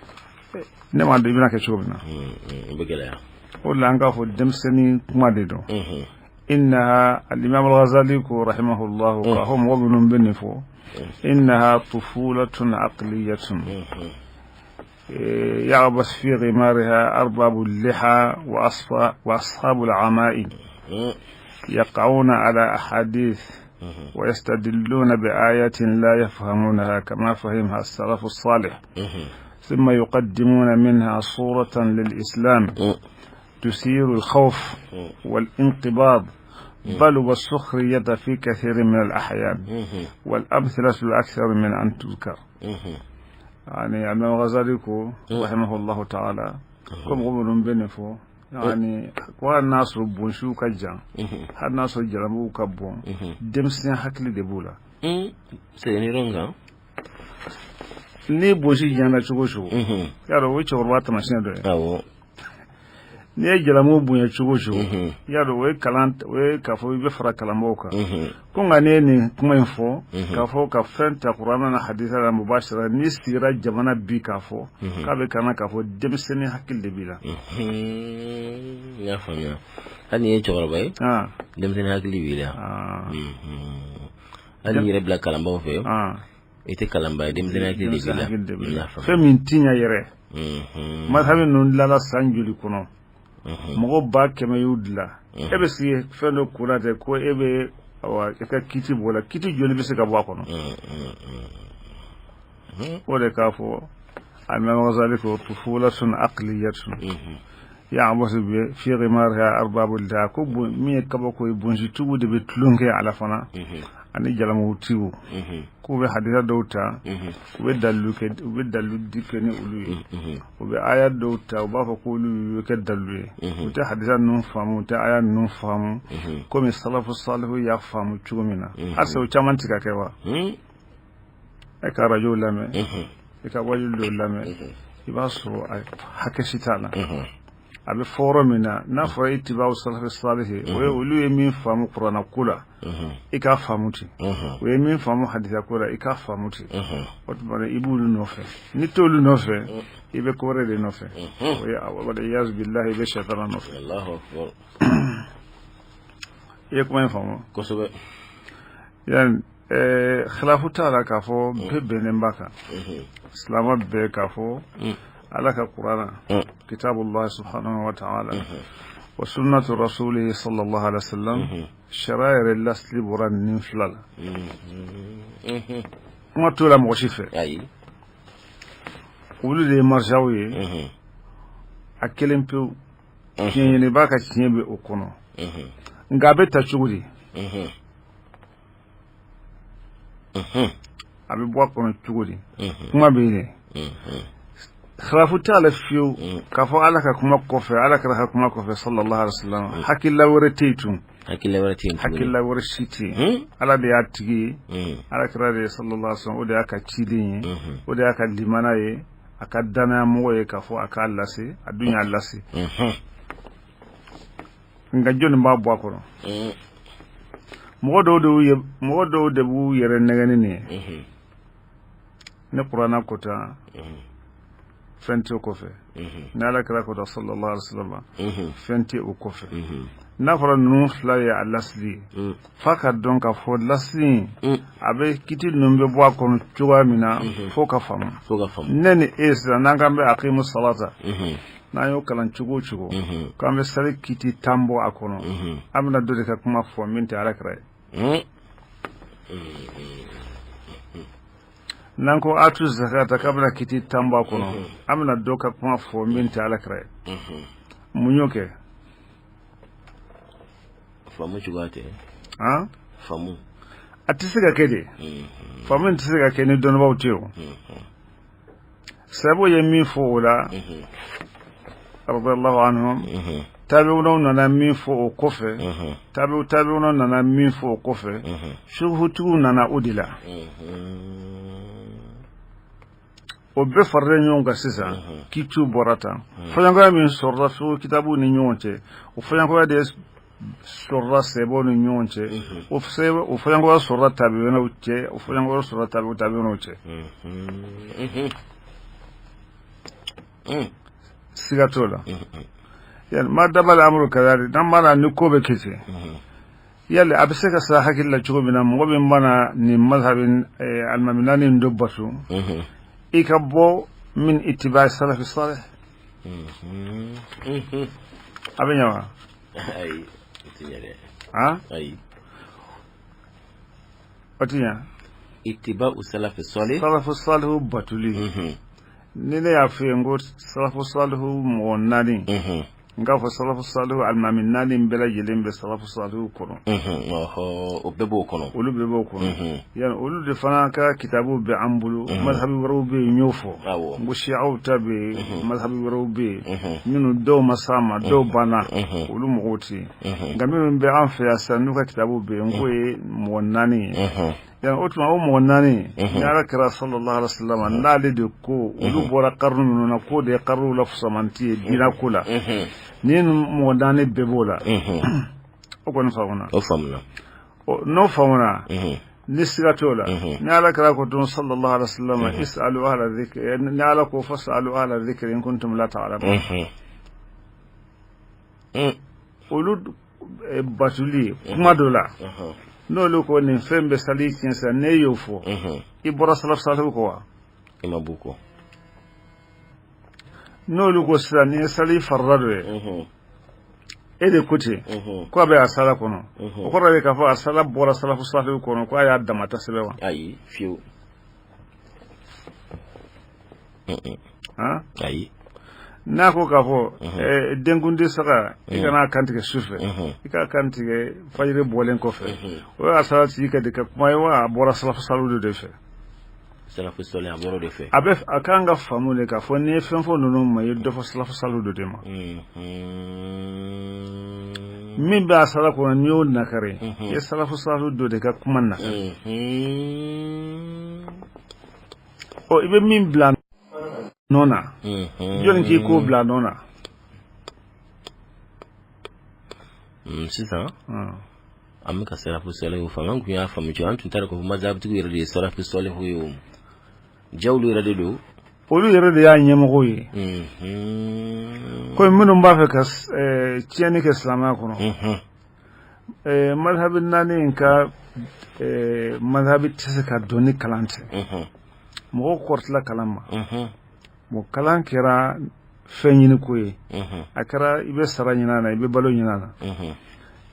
ne m'a dɔn i bɛna kɛ cogo min na. O bɛ gɛlɛya. O de la an k'a fɔ denmisɛnnin kuma de don. Innaha, al-imam al-Ghazali ko rahimahullah, k'a fɔ mɔgɔ minnu bɛ nin fɔ, innaha tufulatun aqliyatun يعبث في غمارها أرباب اللحى وأصحاب العمائم، يقعون على أحاديث ويستدلون بآيات لا يفهمونها كما فهمها السلف الصالح، ثم يقدمون منها صورة للإسلام تثير الخوف والانقباض بل والسخرية في كثير من الأحيان، والأمثلة أكثر من أن تذكر. Yani Imam Ghazali ko rahimahullahu ta'ala ko mɔgɔ minnu bɛ nin fɔ, yani ko hali n'a sɔrɔ bonsiw ka jan, hali n'a sɔrɔ jalamuw ka bon, denmisɛnya hakili de b'u la. Segin yɔrɔ kan. Ni bonsi janyana cogo o cogo, y'a dɔn o ye cɛkɔrɔba taamasiyɛn dɔ ye. N'i ye jalamu bonya cogo o cogo, i y'a dɔn o ye kalan, o ye k'a fɔ i bɛ fara kalanbaaw kan. Ko nka n'i ye nin kuma in fɔ, k'a fɔ ka fɛn ta kuranɛ na hadisa la mubashara, n'i sigira jamana bi k'a fɔ k'a bɛ kana k'a fɔ denmisɛnnin hakili de b'i la. N y'a faamuya. Hali n'i ye cɛkɔrɔba ye, denmisɛnnin hakili b'i la. Hali n'i yɛrɛ bila kalanbaaw fɛ, i tɛ kalanba ye, denmisɛnnin hakili de b'i la. Fɛn min ti ɲɛ yɛrɛ, mazhabi ninnu dilanna san joli kɔnɔ? Mɔgɔ 100,000 y'u dilan. E bɛ sigi fɛn dɔ kunna ten ko e bɛ, awa, i ka kiti bɔ la, kiti joli bɛ se ka bɔ a kɔnɔ? O de k'a fɔ Alimami Ghazali ko tufulatun aqliyatun. Ya'basu fi ghimariha arbabul da ko min ye kabako ye, bonsitigiw de bɛ tulon kɛ a la fana, ani jalamugutigiw, k'u bɛ hadisa dɔw ta, u bɛ dalilu kɛ, u bɛ dalilu di kɛ ni olu ye, u bɛ aya dɔw ta, u b'a fɔ k'olu bɛ kɛ dalilu ye. U tɛ hadisa ninnu faamu, u tɛ aya ninnu faamu komi salafu salihu y'a faamu cogo min na. Halisa o caman tɛ ka kɛ wa? E ka arajow lamɛn, i ka wajulu dɔw lamɛn, i b'a sɔrɔ a hakɛ si t'a la. A bɛ fɔ yɔrɔ min na, n'a fɔra itiba'u salafi salihi, o ye olu ye min faamu kuranna ko la, i k'a faamu ten. O ye min faamu hadisa ko la, i k'a faamu ten. O tuma na i b'olu nɔfɛ, n'i t'olu nɔfɛ, i bɛ ko wɛrɛ de nɔfɛ. O ye wal iyazu billahi, i bɛ sɛtana nɔfɛ. Allahu akbar. I ye kuma in faamu? Kosɛbɛ. Yani khilafu t'a la k'a fɔ bɛɛ bɛnnen b'a kan, silamɛ bɛɛ, k'a fɔ Ala ka Kurana, kitabullah subhanahu wa ta'ala wa sunnatu rasulihi sallallahu alaihi wasallam, sariya yɛrɛ lasili bɔra nin fila la. Kuma t'o la mɔgɔ si fɛ. Ayi. Olu de ye marjaw ye, a kelen pewu. Tiɲɛ ɲinibaa ka tiɲɛ bɛ o kɔnɔ, nka a bɛ ta cogo di? A bɛ bɔ a kɔnɔ cogo di? Kuma bɛ yen dɛ. Khilafu t'a la fiyewu k'a fɔ Ala ka kuma kɔfɛ, Ala kira ka kuma kɔfɛ sallallahu alaihi wasallam, hakilila wɛrɛ tɛ yen tun. Hakilila wɛrɛ tɛ yen tuguni. Hakilila wɛrɛ si tɛ yen. Ala de y'a tigi ye, Ala kira de ye sallallahu alaihi wasallam, o de y'a ka ciden ye, o de y'a ka limana ye, a ka danayamɔgɔ ye, k'a fɔ a k'a lase, a dun y'a lase. Nka jɔnni b'a bɔ a kɔnɔ? Mɔgɔ dɔw de b'u yɛrɛ nɛgɛ ni nin ye. Ni kuranna ko tan, fɛn tɛ o kɔfɛ. Ni Ala kira ko tan sallallahu alaihi wasallam, fɛn tɛ o kɔfɛ. N'a fɔra ninnu fila ye a lasili ye, f'a ka dɔn k'a fɔ lasili in, a bɛ kiti ninnu bɛ bɔ a kɔnɔ cogoya min na, f'o ka faamu. Fo ka faamu. Ne ni e sisan, n'an k'an bɛ aqimu salata, n'an y'o kalan cogo o cogo, k'an bɛ sali kiti 10 bɔ a kɔnɔ, an bɛna dɔ de ka kuma fɔ min tɛ Ala kira ye. N'an ko atu zakata, k'an bɛna kiti 10 bɔ a kɔnɔ, an bɛna dɔ ka kuma fɔ min tɛ Ala kira ye. Mun y'o kɛ? Faamu cogoya tɛ. Han? Faamu. A tɛ se ka kɛ de. Faamu in tɛ se ka kɛ ni dɔnnibaaw tɛ o. Sabu ye min fɔ o la radiyallahu anhum, tabi'unaw nana min fɔ o kɔfɛ, tabi'u tabi'unaw nana min fɔ o kɔfɛ, suhutigiw nana o de la. O bɛɛ faralen ɲɔgɔn kan sisan, kitiw bɔra tan. Fɔɲɔgɔnya min sɔrɔla fiqh kitabuw ni ɲɔgɔn cɛ, o fɔɲɔgɔnya de sɔrɔla sɛbɛnw ni ɲɔgɔn cɛ, o sɛbɛn o fɔɲɔgɔnya sɔrɔla tabi'unaw cɛ, o fɔɲɔgɔnya sɔrɔla tabi'u tabi'unaw cɛ. Siga t'o la. Yani ma dabali amuru kadari, n'an b'a la ni ko bɛ kɛ ten, yali a bɛ se ka sa hakili la cogo min na, mɔgɔ min mana nin mazhabi alimami naani in dɔ bato, i ka bɔ min ittiba salafi salih, a bɛ ɲɛ wa? Ayi, o tɛ ɲɛ dɛ. Han? Ayi. O tɛ ɲɛ. Ittiba'u salafi salih. Salafu salihu batuli, ni ne y'a f'i ye n ko salafu salihu mɔgɔ naani, n k'a fɔ salafu salihu alimami naani bɛɛ lajɛlen bɛ salafu salihu kɔnɔ. Ɔhɔ, o bɛɛ b'o kɔnɔ. Olu bɛɛ b'o kɔnɔ. Yani olu de fana ka kitabu bɛ an bolo. Mazhabi wɛrɛw bɛ yen, n y'o fɔ, n ko siyaw ta bɛ yen, mazhabi wɛrɛw bɛ yen minnu dɔw ma s'a ma, dɔw banna, olu mɔgɔw tɛ yen. Nka minnu bɛ an fɛ yan sisan, n'u ka kitabu bɛ yen, n k'o ye mɔgɔ naani ye. Yani o tuma o mɔgɔ naani, ni Ala kira sallallahu alaihi wasallam n'ale de ko olu bɔra karunu minnu na, k'o de ye karunu la fusamanti ye diinɛ ko la, ni mɔgɔ naani bɛɛ b'o la, o kɔni faamuna. O faamuna. N'o faamuna, ni siga t'o la, ni Ala kira ko tun sallallahu alaihi wasallam, is'alu ahla dhikri, ni Ala ko fas'alu ahla dhikri in kuntum la ta'lamun, olu batuli kuma dɔ la, n'olu ko nin fɛn bɛ sali tiɲɛ sisan, n'e y'o fɔ, i bɔra salafu salihu kɔ wa? I ma b'u kɔ. N'olu ko sisan nin ye sali farida dɔ ye, e de ko ten ko a bɛ a sala kɔnɔ, o kɔrɔ ye k'a fɔ a sala bɔra salafu salihu kɔnɔ, ko a y'a damata sɛbɛn wa? Ayi, fiyewu. Han? Ayi. N'a ko k'a fɔ denkundi saga, i kana kantigɛ su fɛ, i k'a kantigɛ fajiri bɔlen kɔfɛ, o y'a sara tigi ka de ka kuma ye wa, a bɔra salafu salihu de fɛ. Salafu salihu, a bɔra de fɛ. A bɛ a kan ka faamu de k'a fɔ n'i ye fɛn fɔ ninnu ma, i ye dɔ fɔ salafu salihu dɔ de ma. Min bɛ a sara kɔnɔ, n'i y'o nakari, i ye salafu salihu dɔ de ka kuma nakari. Ɔ, i bɛ min bila nɔ na, jɔnni k'i k'o bila nɔ na? Sisan an bɛ ka salafu salihu faamu. An tun y'a faamu cogo, an tun t'a dɔn ko mazhabutigiw yɛrɛ de ye salafu salihu ye. O ja, olu yɛrɛ de don. Olu yɛrɛ de y'a ɲɛmɔgɔw ye, komi minnu b'a fɛ ka tiɲɛni kɛ silamɛya kɔnɔ, mazhabi naani in ka mazhabi tɛ se ka dɔn ni kalan tɛ. Mɔgɔw kɔrɔtila kalan ma. Bon, kalan kɛra fɛn ɲini ko ye, a kɛra i bɛ sara ɲini a na, i bɛ balo ɲini a na,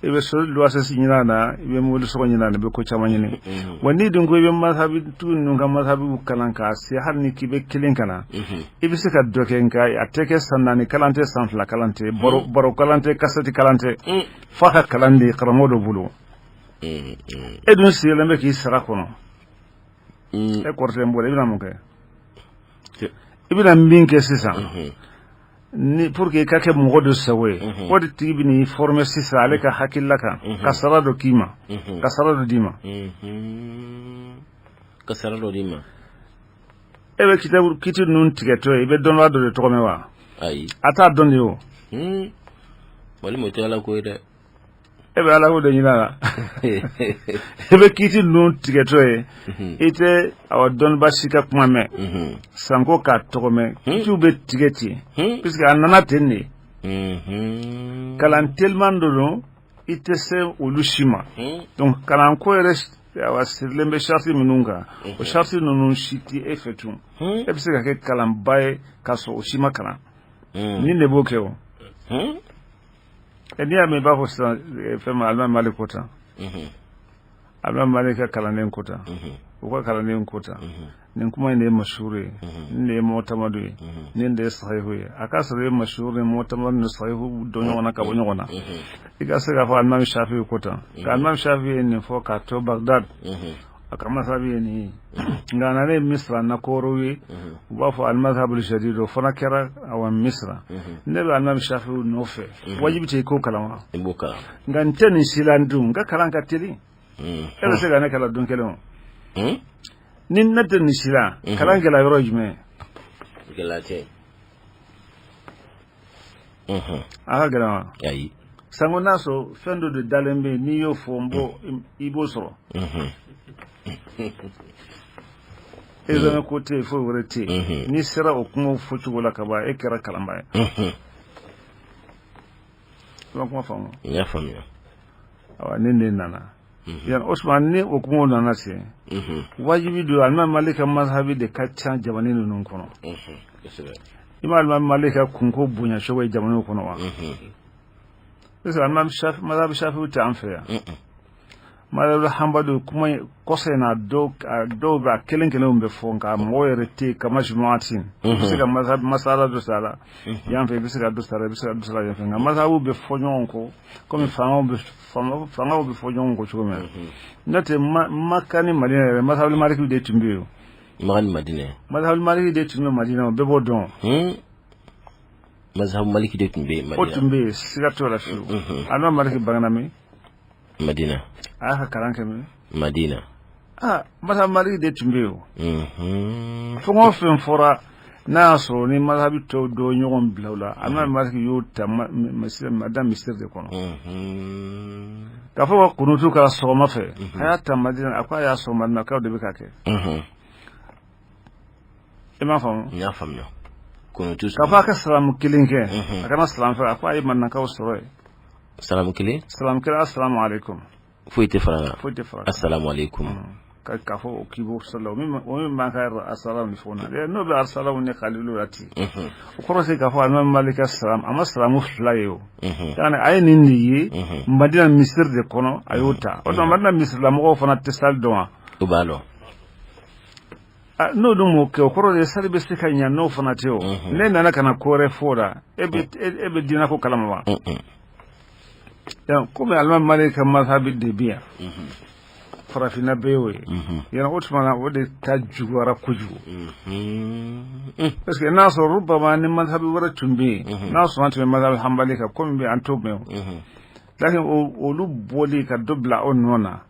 i bɛ so luwase ɲini a na, i bɛ mobili sɔgɔ ɲini a na, i bɛ ko caman ɲini. Wa n'i dun ko i bɛ mazhabi tigiw ninnu ka mazhabiw kalan k'a se, hali ni k'i bɛ kelen kalan, i bɛ se ka dɔ kɛ, nka a tɛ kɛ san 4 kalan tɛ, san 2 kalan tɛ, baro kalan tɛ, kasɛti kalan tɛ, f'a ka kalan de karamɔgɔ dɔ bolo. E dun sigilen bɛ k'i sara kɔnɔ, e kɔrɔtɛlen bɔra, i bɛna mun kɛ? I bɛna min kɛ sisan ni pour que i ka kɛ mɔgɔ dɔ sago ye, o de tigi bɛ n'i former sisan ale ka hakilila kan, ka sara dɔ k'i ma, ka sara dɔ d'i ma. Ka sara dɔ d'i ma. E bɛ kitabu kiti ninnu tigɛtɔ ye, i bɛ dɔnniba dɔ de tɔgɔ mɛn wa? Ayi. A t'a dɔn de o. Walima o tɛ Ala ko ye dɛ. E bɛ Ala ko de ɲini a la. I bɛ kiti ninnu tigɛtɔ ye, i tɛ awa dɔnniba si ka kuma mɛn sanko k'a tɔgɔ mɛn. Kitiw bɛ tigɛ ten puisque a nana ten de. Kalan teliman dɔ don, i tɛ se olu si ma. Donc kalanko yɛrɛ, awa, sirilen bɛ sariti minnu kan, o sariti ninnu si tɛ e fɛ tun. E bɛ se ka kɛ kalanba ye k'a sɔrɔ o si ma kalan. Nin de b'o kɛ o. N'i y'a mɛn, i b'a fɔ sisan fɛn ma, Alimami Malik ko tan, Alimami Malik ka kalanden ko tan, u ka kalanden ko tan, nin kuma in de ye mashuru ye, nin de ye mɔtamadu ye, nin de ye sahihu ye. A k'a sɔrɔ i ye mashuru ni mɔtamadu ni sahihu dɔn ɲɔgɔn na ka bɔ ɲɔgɔn na, i ka se k'a fɔ Alimami Shafi ko tan, ka Alimami Shafi ye nin fɔ k'a to Bagdad, a ka masabi ye nin ye, nka a nalen Misira na ko wɛrɛw ye, u b'a fɔ almazhabul jadid, o fana kɛra awa Misira. Ne bɛ Alimami Shafi nɔfɛ, wajibi tɛ i k'o kalan wa? I b'o kalan. Nka n tɛ nin si la dun, n ka kalan ka teli. E bɛ se ka ne kalan don kelen o? Ni ne tɛ nin si la, kalan gɛlɛya yɔrɔ ye jumɛn ye? Gɛlɛya tɛ. A ka gɛlɛn wa? Ayi. Sanko n'a sɔrɔ fɛn dɔ de dalen bɛ yen, n'i y'o fɔ, n b'o, i b'o sɔrɔ. Examen ko tɛ yen, foyi wɛrɛ tɛ yen. N'i sera o kumaw fɔcogo la ka ban, e kɛra kalanba ye. I ma kuma faamu? N y'a faamuya. Awa, ni ne nana yan, Osman, ni o kumaw nana ten, wajibi don. Alimami Malik ka mazhabi de ka ca jamana ninnu kɔnɔ. I ma Alimami Malik ka kunko bonya cogo ye jamanaw kɔnɔ wa? Parce que Alimami Shafi, mazhabi Shafiw tɛ an fɛ yan. Mazhabi Hanbali kuma kɔsɛ in na, dɔw bɛ a kelen kelenw bɛ fɔ, nka mɔgɔw yɛrɛ tɛ yen kama jumaatin. I bɛ se ka mazhabi masala dɔ sara la yan fɛ, i bɛ se ka dɔ sara, i bɛ se ka dɔ sara yan fɛ, nka mazhabiw bɛ fɔ ɲɔgɔn kɔ komi fangaw bɛ fɔ ɲɔgɔn kɔ cogo min na. N'o tɛ, Maka ni Madina yɛrɛ, mazhabi Maliki de tun bɛ yen. Maka ni Madina. Mazhabi Maliki de tun bɛ Madina, o bɛɛ b'o dɔn. Mazhabu Maliki de tun bɛ yen. O tun bɛ yen, siga t'o la fiyewu. Alimami Maliki bangena min? Madina. A y'a ka kalan kɛ min? Madina. Aa, mazhabi Maliki de tun bɛ yen o. Fɛn o fɛn fɔra, n'a y'a sɔrɔ ni mazhabi tɔw dɔ ɲɔgɔn bila o la, Alimami Maliki y'o ta Madina misiri de kɔnɔ. K'a fɔ ka kunutu kɛra sɔgɔma fɛ, a y'a ta Madina, a ko a y'a sɔrɔ Madinakaw de bɛ ka kɛ. I m'a faamu? N y'a faamuya. Kunutu. K'a fɔ a ka salamu kelen kɛ, a kana salamu fɛ, a ko a ye Madinakaw sɔrɔ yen. Salamu kelen? Salamu kelen, asalamu aleykum. Foyi tɛ fara kan. Foyi tɛ fara kan. Asalamu aleykum. K'a fɔ o k'i b'o sɔrɔ o min b'an ka asalamu ni fɛnw na, n'o bɛ asalamu ni kalilu la ten, o kɔrɔ tɛ k'a fɔ Alimami Malik ka salam, a ma salamu fila ye o. Yani a ye nin de ye Madina misiri de kɔnɔ, a y'o ta. O tuma, Madina misirilamɔgɔw fana tɛ sali dɔn wa? O b'a dɔn. N'o dun m'o kɛ, o kɔrɔ de ye sali bɛ se ka ɲɛ n'o fana tɛ o. Ne nana ka na ko wɛrɛ fɔ o la, e bɛ diinɛ ko kalama wa? Komi alimami Malik ka mazhabi de bɛ yan, farafinna bɛɛ y'o ye yan, o tuma na o de ta juguyara kojugu, parce que n'a sɔrɔ rubama ni mazhabi wɛrɛ tun bɛ yen, n'a sɔrɔ an tun bɛ mazhabi hanbali kan, komi bɛ an t'o mɛn o, lakin olu bɔli ka dɔ bila o nɔ na.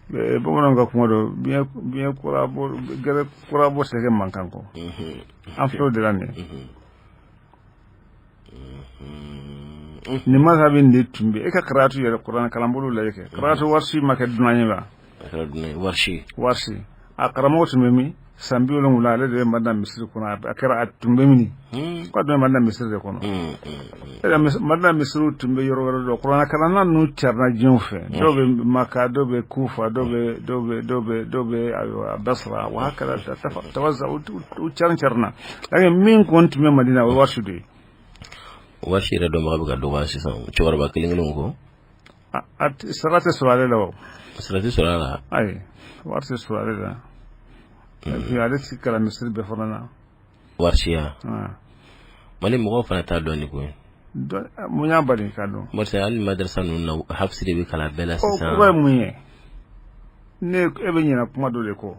Bamananw ka kuma dɔ, biɲɛ kura bɔ, gɛrɛ kura bɔ tɛ kɛ mankan kɔ. An filɛ o de la nin ye. Nin mazhabi in de tun bɛ e ka karatu yɛrɛ, kuranɛ kalanbolo lajɛ kɛ, karatu warisi ma kɛ dunan ye wa? Warisi. Warisi, a karamɔgɔ tun bɛ min? San 70, ale de bɛ Madina misiri kɔnɔ. A kɛra, a tun bɛ min? K'a tun bɛ Madina misiri de kɔnɔ. Madina misiriw tun bɛ yɔrɔ wɛrɛ dɔn. Kuranɛ kalanna ninnu carila diɲɛ fɛ, dɔw bɛ Maka, dɔw bɛ Kufa, dɔw bɛ ayiwa Basra, wa hakala tawaza, u carin carina. Lakin min kɔni tun bɛ Madina, o ye warisi de ye. Warisi yɛrɛ dɔnbaga bɛ ka dɔgɔya sisan, cɛkɔrɔba kelen kelenw kɔ. Sara tɛ sɔrɔ ale la o. Sara tɛ sɔrɔ a la. Ayi, wari tɛ sɔrɔ ale la. Et puis ale ti kalan misiri bɛɛ fana na. Warisiya Mali mɔgɔw fana t'a dɔn ni koyi. Mun y'a bali k'a dɔn? Barisa hali madarasa ninnu na, hafsi de bɛ kalan bɛɛ la sisan. O ye mun ye? Ne e bɛ ɲinɛ kuma dɔ de kɔ.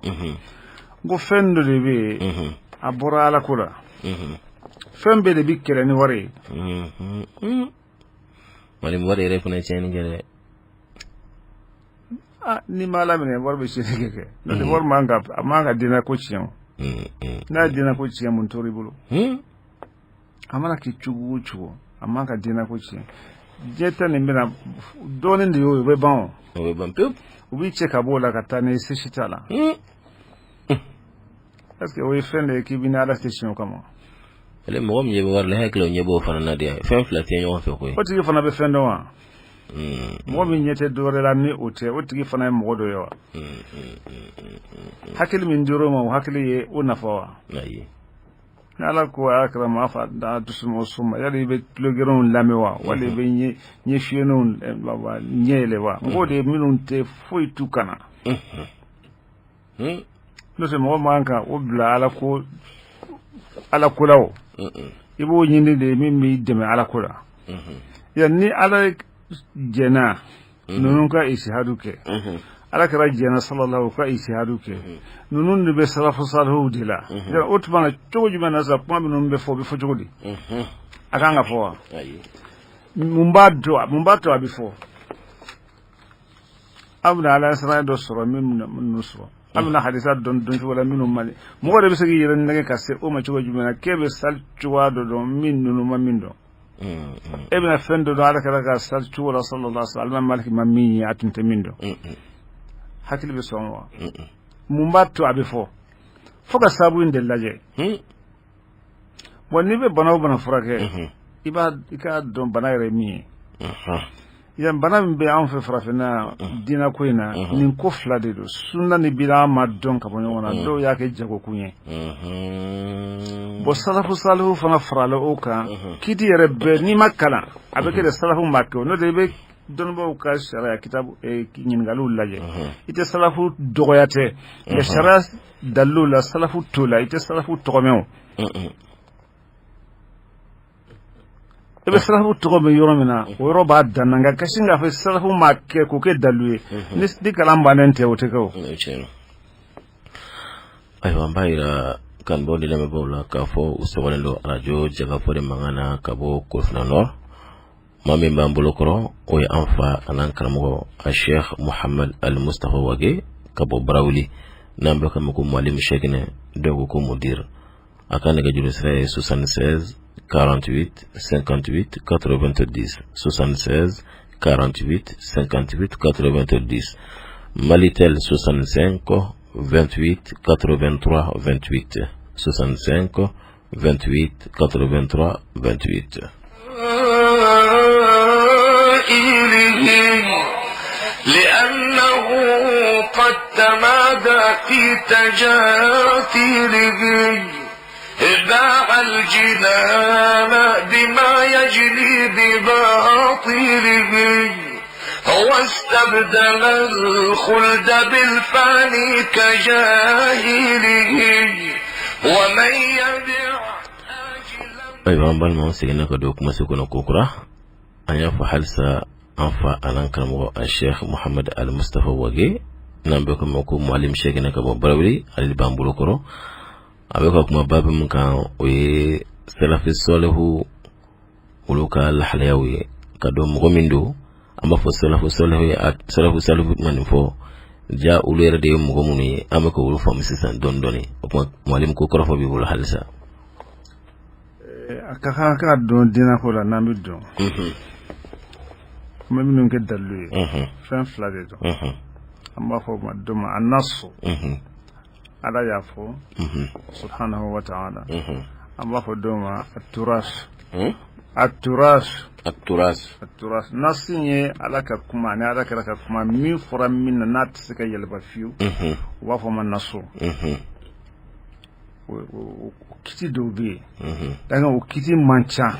N ko fɛn dɔ de bɛ yen, a bɔra Ala ko la. Fɛn bɛɛ de bɛ kɛlɛ ni wari ye. Mali wari yɛrɛ fana ye tiɲɛni kɛ dɛ. Ah, n'i ma Ala minɛ, wari bɛ tiɲɛni kɛ. N'o tɛ, wari man ka, a man ka diinɛ ko tiɲɛ o. N'a ye diinɛ ko tiɲɛ, mun tor'i bolo? A mana kɛ cogo o cogo, a man ka diinɛ ko tiɲɛ. Diɲɛ ta nin bɛna dɔɔnin de y'o ye, o bɛ ban o. O bɛ ban pewu. U b'i cɛ ka bɔ o la ka taa n'i ye sisi t'a la. Est ce que o ye fɛn de ye k'i bɛ ni Ala tɛ tiɲɛ o kama? Ale mɔgɔ min ɲɛ bɛ wari la, hakili o ɲɛ b'o fana na de, fɛn fila tɛ ɲɔgɔn fɛ koyi. O tigi fana bɛ fɛn dɔn wa? Mɔgɔ min ɲɛ tɛ dɔwɛrɛ la ni o tɛ, o tigi fana ye mɔgɔ dɔ ye wa? Hakili min dir'o ma, o hakili ye o nafa wa? Ayi. Ni Ala ko a kɛra ma fa da dusu suma, yali i bɛ tulogɛrɛnw lamɛn wa, wali i bɛ ɲɛ fiyɛnw ɲɛ yɛlɛ wa? N k'o de ye minnu tɛ foyi t'u kana. N'o tɛ, mɔgɔ man kan o bila Ala ko, Ala ko la o. I b'o ɲini de min b'i dɛmɛ Ala ko la. Yan ni Ala jɛnna ninnu ka isihadu kɛ, Ala kɛra jɛnna sallallahu ka isihadu kɛ, ninnu de bɛ salafu salihuw de la. O tuma na, cogo jumɛn na sa, kuma minnu bɛ fɔ, o bɛ fɔ cogo di? A kan ka fɔ wa? Mun b'a to a bɛ fɔ? An bɛna Ala siran dɔ sɔrɔ min minnu sɔrɔ, an bɛna hadisa dɔn dɔn cogo la minnu man di. Mɔgɔ de bɛ se k'i yɛrɛ nɛgɛ ka se o ma cogo jumɛn na k'e bɛ sali cogoya dɔ dɔn min ninnu ma min dɔn? E bɛna fɛn dɔ dɔn Ala kɛra ka sali cogo la sallallahu alaihi wasallam, alimami Maliki ma min ye, a tun tɛ min dɔn. Hakili bɛ sɔn wa? Mun b'a to a bɛ fɔ? Fo ka sababu in de lajɛ. Bon, n'i bɛ bana o bana furakɛ, i b'a i k'a dɔn bana yɛrɛ ye min ye. Yan bana min bɛ anw fɛ farafinna diinɛ ko in na, nin ko fila de don: sunna ni bida ma dɔn ka bɔ ɲɔgɔn na. Dɔw y'a kɛ jagokun ye. Bon, salafu salihu fana farala o kan. Kiti yɛrɛ bɛɛ, n'i ma kalan, a bɛ kɛ de salafu ma kɛ o. N'o tɛ, i bɛ dɔnnibaaw ka sariya kitabu ɲininkaliw lajɛ, i tɛ salafu dɔgɔya tɛ, mais sariya daliluw la, salafu t'o la, i tɛ salafu tɔgɔ mɛn o. I bɛ salafu tɔgɔ mɛn yɔrɔ min na, o yɔrɔ b'a dan na. Nka ka sin k'a fɔ salafu ma kɛ k'o kɛ dalilu ye, ni kalan bannen tɛ, o tɛ kɛ o. Ayiwa, an b'a yira kanubaaw ni lamɛnbaaw la k'a fɔ u sɔgɔlen don arajo Jɛkafɔ de mankan na ka bɔ Korofina Nord. Maa min b'an bolo kɔrɔ, o ye an fa an'an karamɔgɔ a Sheikh Muhammad Al Mustafa Wage ka bɔ Barawuli, n'an bɛ k'a ma ko Mualim Shekinɛ, dɔw ko ko Mudir. A ka nɛgɛjuru sira ye 76 48 58 90, 76 48 58 90. Malitel 65 28 83 28, 65 28 83 28. لأنه قد تمادى في تجاثيره، باع الجنان بما يجري بباطله. واستبدل الخلد بالفاني كجاهله ومن يبع Ayiwa, an balimaw, seginna ka don kumaso kɔnɔ kokura. An y'a fɔ halisa, an fa an'an karamɔgɔ, a Sheikh Muhammad Al Mustafa Wage, n'an bɛ ko ma ko Mualim Shekina ka bɔ Barawuli, ale de b'an bolo kɔrɔ. A bɛ ka kuma baabu min kan, o ye salafi sɔlihu olu ka lahalayaw ye, ka dɔn mɔgɔ min don. An b'a fɔ salafu sɔlihu ye, salafu salihu ma nin fɔ ja, olu yɛrɛ de ye mɔgɔ minnu ye. An bɛ ka olu faamu sisan dɔɔni dɔɔni. O tuma, Mualim, ko kɔrɔfɔ b'i bolo halisa. A ka kan ka dɔn diinɛ ko la. N'an bɛ dɔn kuma minnu kɛ dalilu ye, fɛn fila de don. An b'a fɔ ma dɔ ma anasu, Ala y'a fɔ subhanahu wa ta'ala. An b'a fɔ dɔ ma aturas, aturas. Aturas. Aturas, nasi ye Ala ka kuma ani Ala kɛra ka kuma min fɔra min na, n'a tɛ se ka yɛlɛma fiyewu, u b'a fɔ ma nasu. O kiti dɔw bɛ yen, donc o kiti man ca.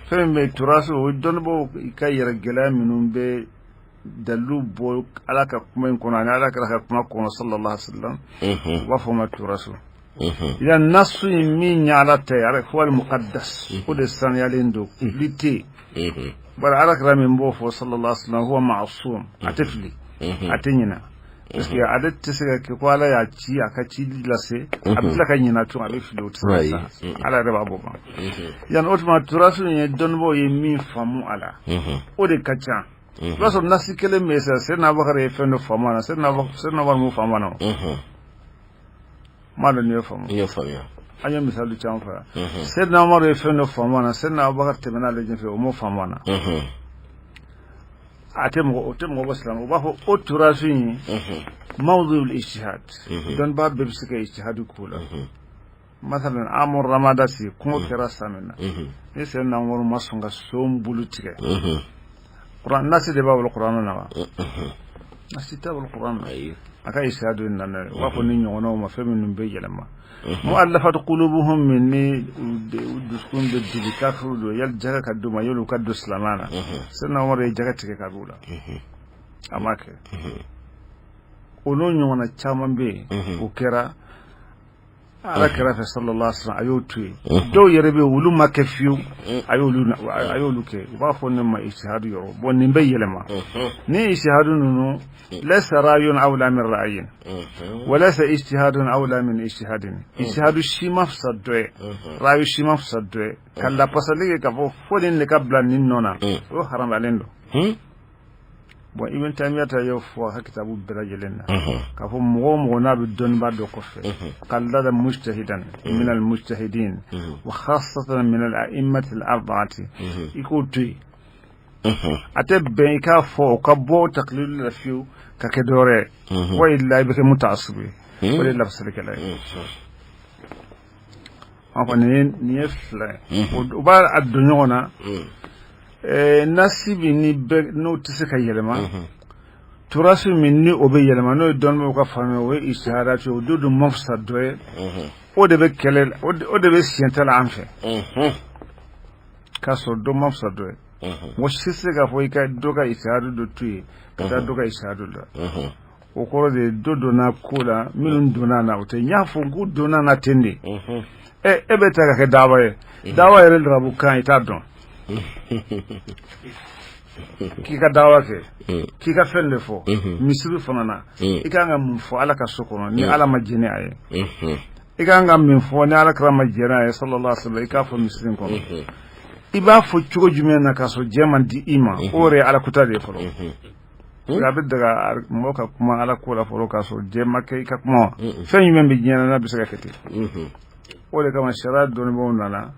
Fɛn min bɛ turaso, o dɔnnibaaw ka yɛrɛ gɛlɛya minnu bɛ dalilu bɔ Ala ka kuma in kɔnɔ ani Ala kɛra ka kuma kɔnɔ sallallahu alaihi wasallam, u b'a fɔ ma turaso. Ya nasu in min ye Ala ta ye, Ala huwa al-muqaddas, o de saniyalen don, fili tɛ yen. Bari Ala kɛra min b'o fɔ sallallahu alaihi wasallam, huwa ma'sum, a tɛ fili, a tɛ ɲinɛ, parce que ale tɛ se ka kɛ ko Ala y'a ci, a ka ci lase, a bɛ tila ka ɲinɛ tun, a bɛ fili, o tɛ se ka sa, Ala yɛrɛ b'a bɔ ban. Yan o tuma, turasu ye dɔnnibaaw ye min faamu a la, o de ka ca. I b'a sɔrɔ nasi kelen bɛ yen sisan, Seyidina Abubakar ye fɛn dɔ faamu a la, Seyidina Umar m'o faamu a la. O m'a dɔn n'i y'o faamu. N y'o faamuya. An ye misali caman fɔ yan. Seyidina Umar ye fɛn dɔ faamu a la, Seyidina Abubakar tɛmɛna ale ɲɛfɛ, o m'o faamu a la. A tɛ mɔgɔ, o tɛ mɔgɔ bɔ silamɛ. U b'a fɔ o turasu in mawdu ijtihad, dɔnnibaa bɛɛ bɛ se ka ijtihad k'o la. Masalan, amur ramadasi, kungo kɛra san min na, ni Seyidina Umar ma sɔn ka son bulu tigɛ, Kuran nasi de b'a bolo Kuran na wa? Nasi t'a bolo Kuran na. A ka ijtihad nana ye. U b'a fɔ ni ɲɔgɔnnaw ma, fɛn minnu bɛ yɛlɛma, mu'allafat qulubuhum min, ni u dusukun bɛ digi, kafiru don, yali jaga ka d'u ma, yali u ka don silamɛya na. Seyidina Umar ye jaga tigɛ ka b'u la, a ma kɛ. O n'o ɲɔgɔnna caman bɛ yen, o kɛra Ala kɛra fɛ sallallahu alaihi wasallam, a y'o to yen. Dɔw yɛrɛ bɛ yen, olu ma kɛ fiyewu, a y'olu kɛ. U b'a fɔ ne ma ijtihad yɔrɔ. Bon, nin bɛ yɛlɛma ni ijtihad ninnu, laysa ra'yun awla min ra'yin wa laysa ijtihadun awla min ijtihadin. Ijtihad si ma fisa dɔ ye, ra'yu si ma fisa dɔ ye. Ka lapasali kɛ k'a fɔ fo nin de ka bila nin nɔ na, o haramuyalen don. Bon, Ibn Taymiyyah ta y'o fɔ a ka kitabu bɛɛ lajɛlen na, k'a fɔ mɔgɔ o mɔgɔ n'a bɛ dɔnniba dɔ kɔfɛ, qallada mujtahidan min al mujtahidin wa khassatan min al a'immati al arba'ati, i k'o to yen. A tɛ bɛn i k'a fɔ o ka bɔ taqlid la fiyewu ka kɛ dɔ wɛrɛ ye, wa illa i bɛ kɛ muta'assib ye, o de ye lafasalikɛla ye. An kɔni nin ye fila ye, o b'a a don ɲɔgɔn na. Nasi min ni bɛɛ n'o tɛ se ka yɛlɛma, turasi min ni o bɛ yɛlɛma, n'o ye dɔnnibaaw ka faamuya, o ye ijtihadatu ye, o don dun ma fisa dɔ ye. O de bɛ kɛlɛ, o de bɛ siɲɛ la an fɛ, k'a sɔrɔ dɔ ma fisa dɔ ye. Mɔgɔ si tɛ se k'a fɔ i ka dɔ ka ijtihadu dɔ to yen ka taa dɔ ka ijtihadu la. O kɔrɔ de ye dɔ donna ko la, minnu donna na, o tɛ. N y'a fɔ k'u donna na ten de. E bɛ ta ka kɛ dawa ye, dawa yɛrɛ larabu kan i t'a dɔn, k'i ka dawa kɛ, k'i ka fɛn de fɔ misiri fana na. I kan ka mun fɔ Ala ka so kɔnɔ ni Ala ma jɛn a ye? I kan ka min fɔ ni Ala kɛra ma jɛn a ye sallallahu alaihi wasallam, i k'a fɔ misiri kɔnɔ, i b'a fɔ cogo jumɛn na k'a sɔrɔ jɛ man di i ma? O yɛrɛ ye Ala kuta de ye fɔlɔ. A bɛ daga mɔgɔ ka kuma Ala ko la fɔlɔ k'a sɔrɔ jɛ ma kɛ i ka kuma wa? Fɛn jumɛn bɛ diɲɛ na n'a bɛ se ka kɛ ten? O de kama sariya dɔnnibaaw nana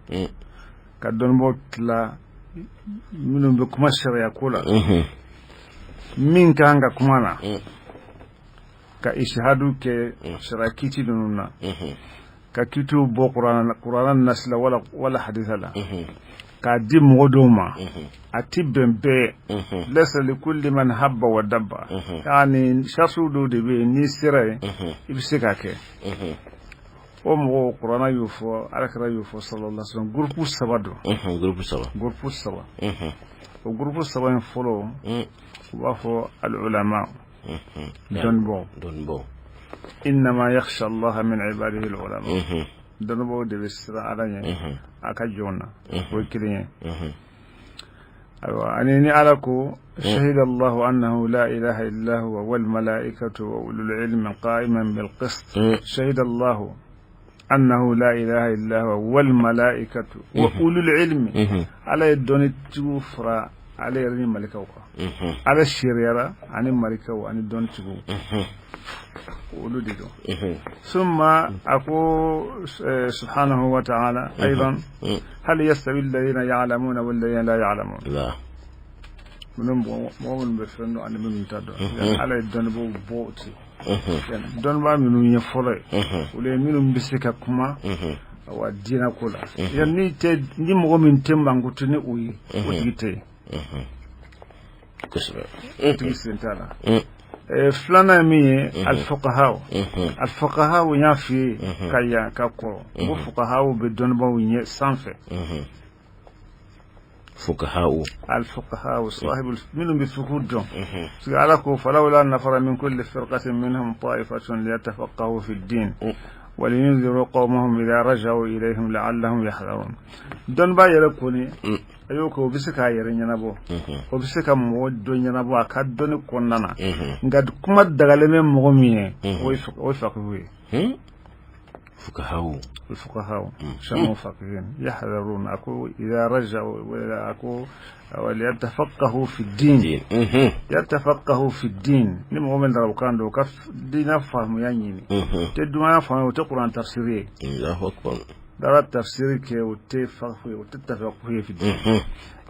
ka dɔnnibaaw tila minnu bɛ kuma sariya ko la, min kan ka kuma na, ka ijtihadu kɛ sariya kiti ninnu na, ka kitiw bɔ Kurana nasi la wala hadisa la, k'a di mɔgɔ dɔw ma. A ti bɛn bɛɛ, laysa li kulli man habba wa dabba. Yani sarisiw dɔw de bɛ yen, n'i sera yen, i bɛ se k'a kɛ. O mɔgɔw, Kurana y'o fɔ, Alakira y'o fɔ sallallahu alaihi wasallam, groupe saba don. Groupe saba. Groupe saba. O groupe saba in fɔlɔ, U b'a fɔ al-ulama, dɔnnibaaw. Dɔnnibaaw. Innama yakhsha Allah min ibadihi al-ulama. Dɔnnibaaw de bɛ siran Ala ɲɛ a ka jɔn na, o ye kelen ye. Ayiwa, ani ni Ala ko shahida Allahu annahu la ilaha illa huwa wal malaikatu wa ulul ilmi qa'iman bil qist. Shahida Allahu annahu la ilaha illa huwa wal malaikatu wa ulul ilmi. Ala ye dɔnnitigiw fara ale yɛrɛ ni malikaw kan. Ala seereyara ani malikaw ani dɔnnitigiw, olu de don. Summa a ko subhanahu wa ta'ala aidan hal yastawi alladhina ya'lamuna wal ladhina la ya'lamun. Minnu mɔgɔ minnu bɛ fɛn dɔn ani minnu t'a dɔn, Ala ye dɔnnibaaw bɔ o ten. Dɔnnibaa minnu ye fɔlɔ ye, olu ye minnu bɛ se ka kuma awa diinɛ ko la. Yan ni tɛ, ni mɔgɔ min tɛ mankutu ni o ye, o tigi tɛ yen. O tigi sen t'a la. Filanan ye min ye, alfuqahaw. Alfuqahaw, n y'a f'i ye ka yan ka kɔrɔ, n ko fuqahaw bɛ dɔnnibaaw ɲɛ sanfɛ. Fuqahaw. Alfuqahaw, sahibu minnu bɛ fiqhu dɔn, parce que Ala ko falawla nafara min kulli firqatin minhum ta'ifatun liyatafaqahu fi ddin waliyunziru qawmahum idha raja'u ilayhim la'allahum yahdharun. Dɔnnibaa yɛrɛ kɔni, a y'o kɛ, o bɛ se k'a yɛrɛ ɲɛnabɔ, o bɛ se ka mɔgɔ dɔ ɲɛnabɔ a ka dɔnni kɔnɔna na. Nka kuma dagalen bɛ mɔgɔ min ye, o ye faqihu ye. Fuqahaw. الفقهاء سموا فقيهين يحذرون أكو إذا رجعوا أكو وليتفقهوا في الدين. يتفقهوا في الدين ni mɔgɔ min darabukan don ka diinɛ faamuya ɲini, tɛ dumaya faamuya, o tɛ kuran tafsiri ye. Allahu akbar. Dara tafsiri kɛ, o tɛ faqihu, o tɛ tafaquhu fi din.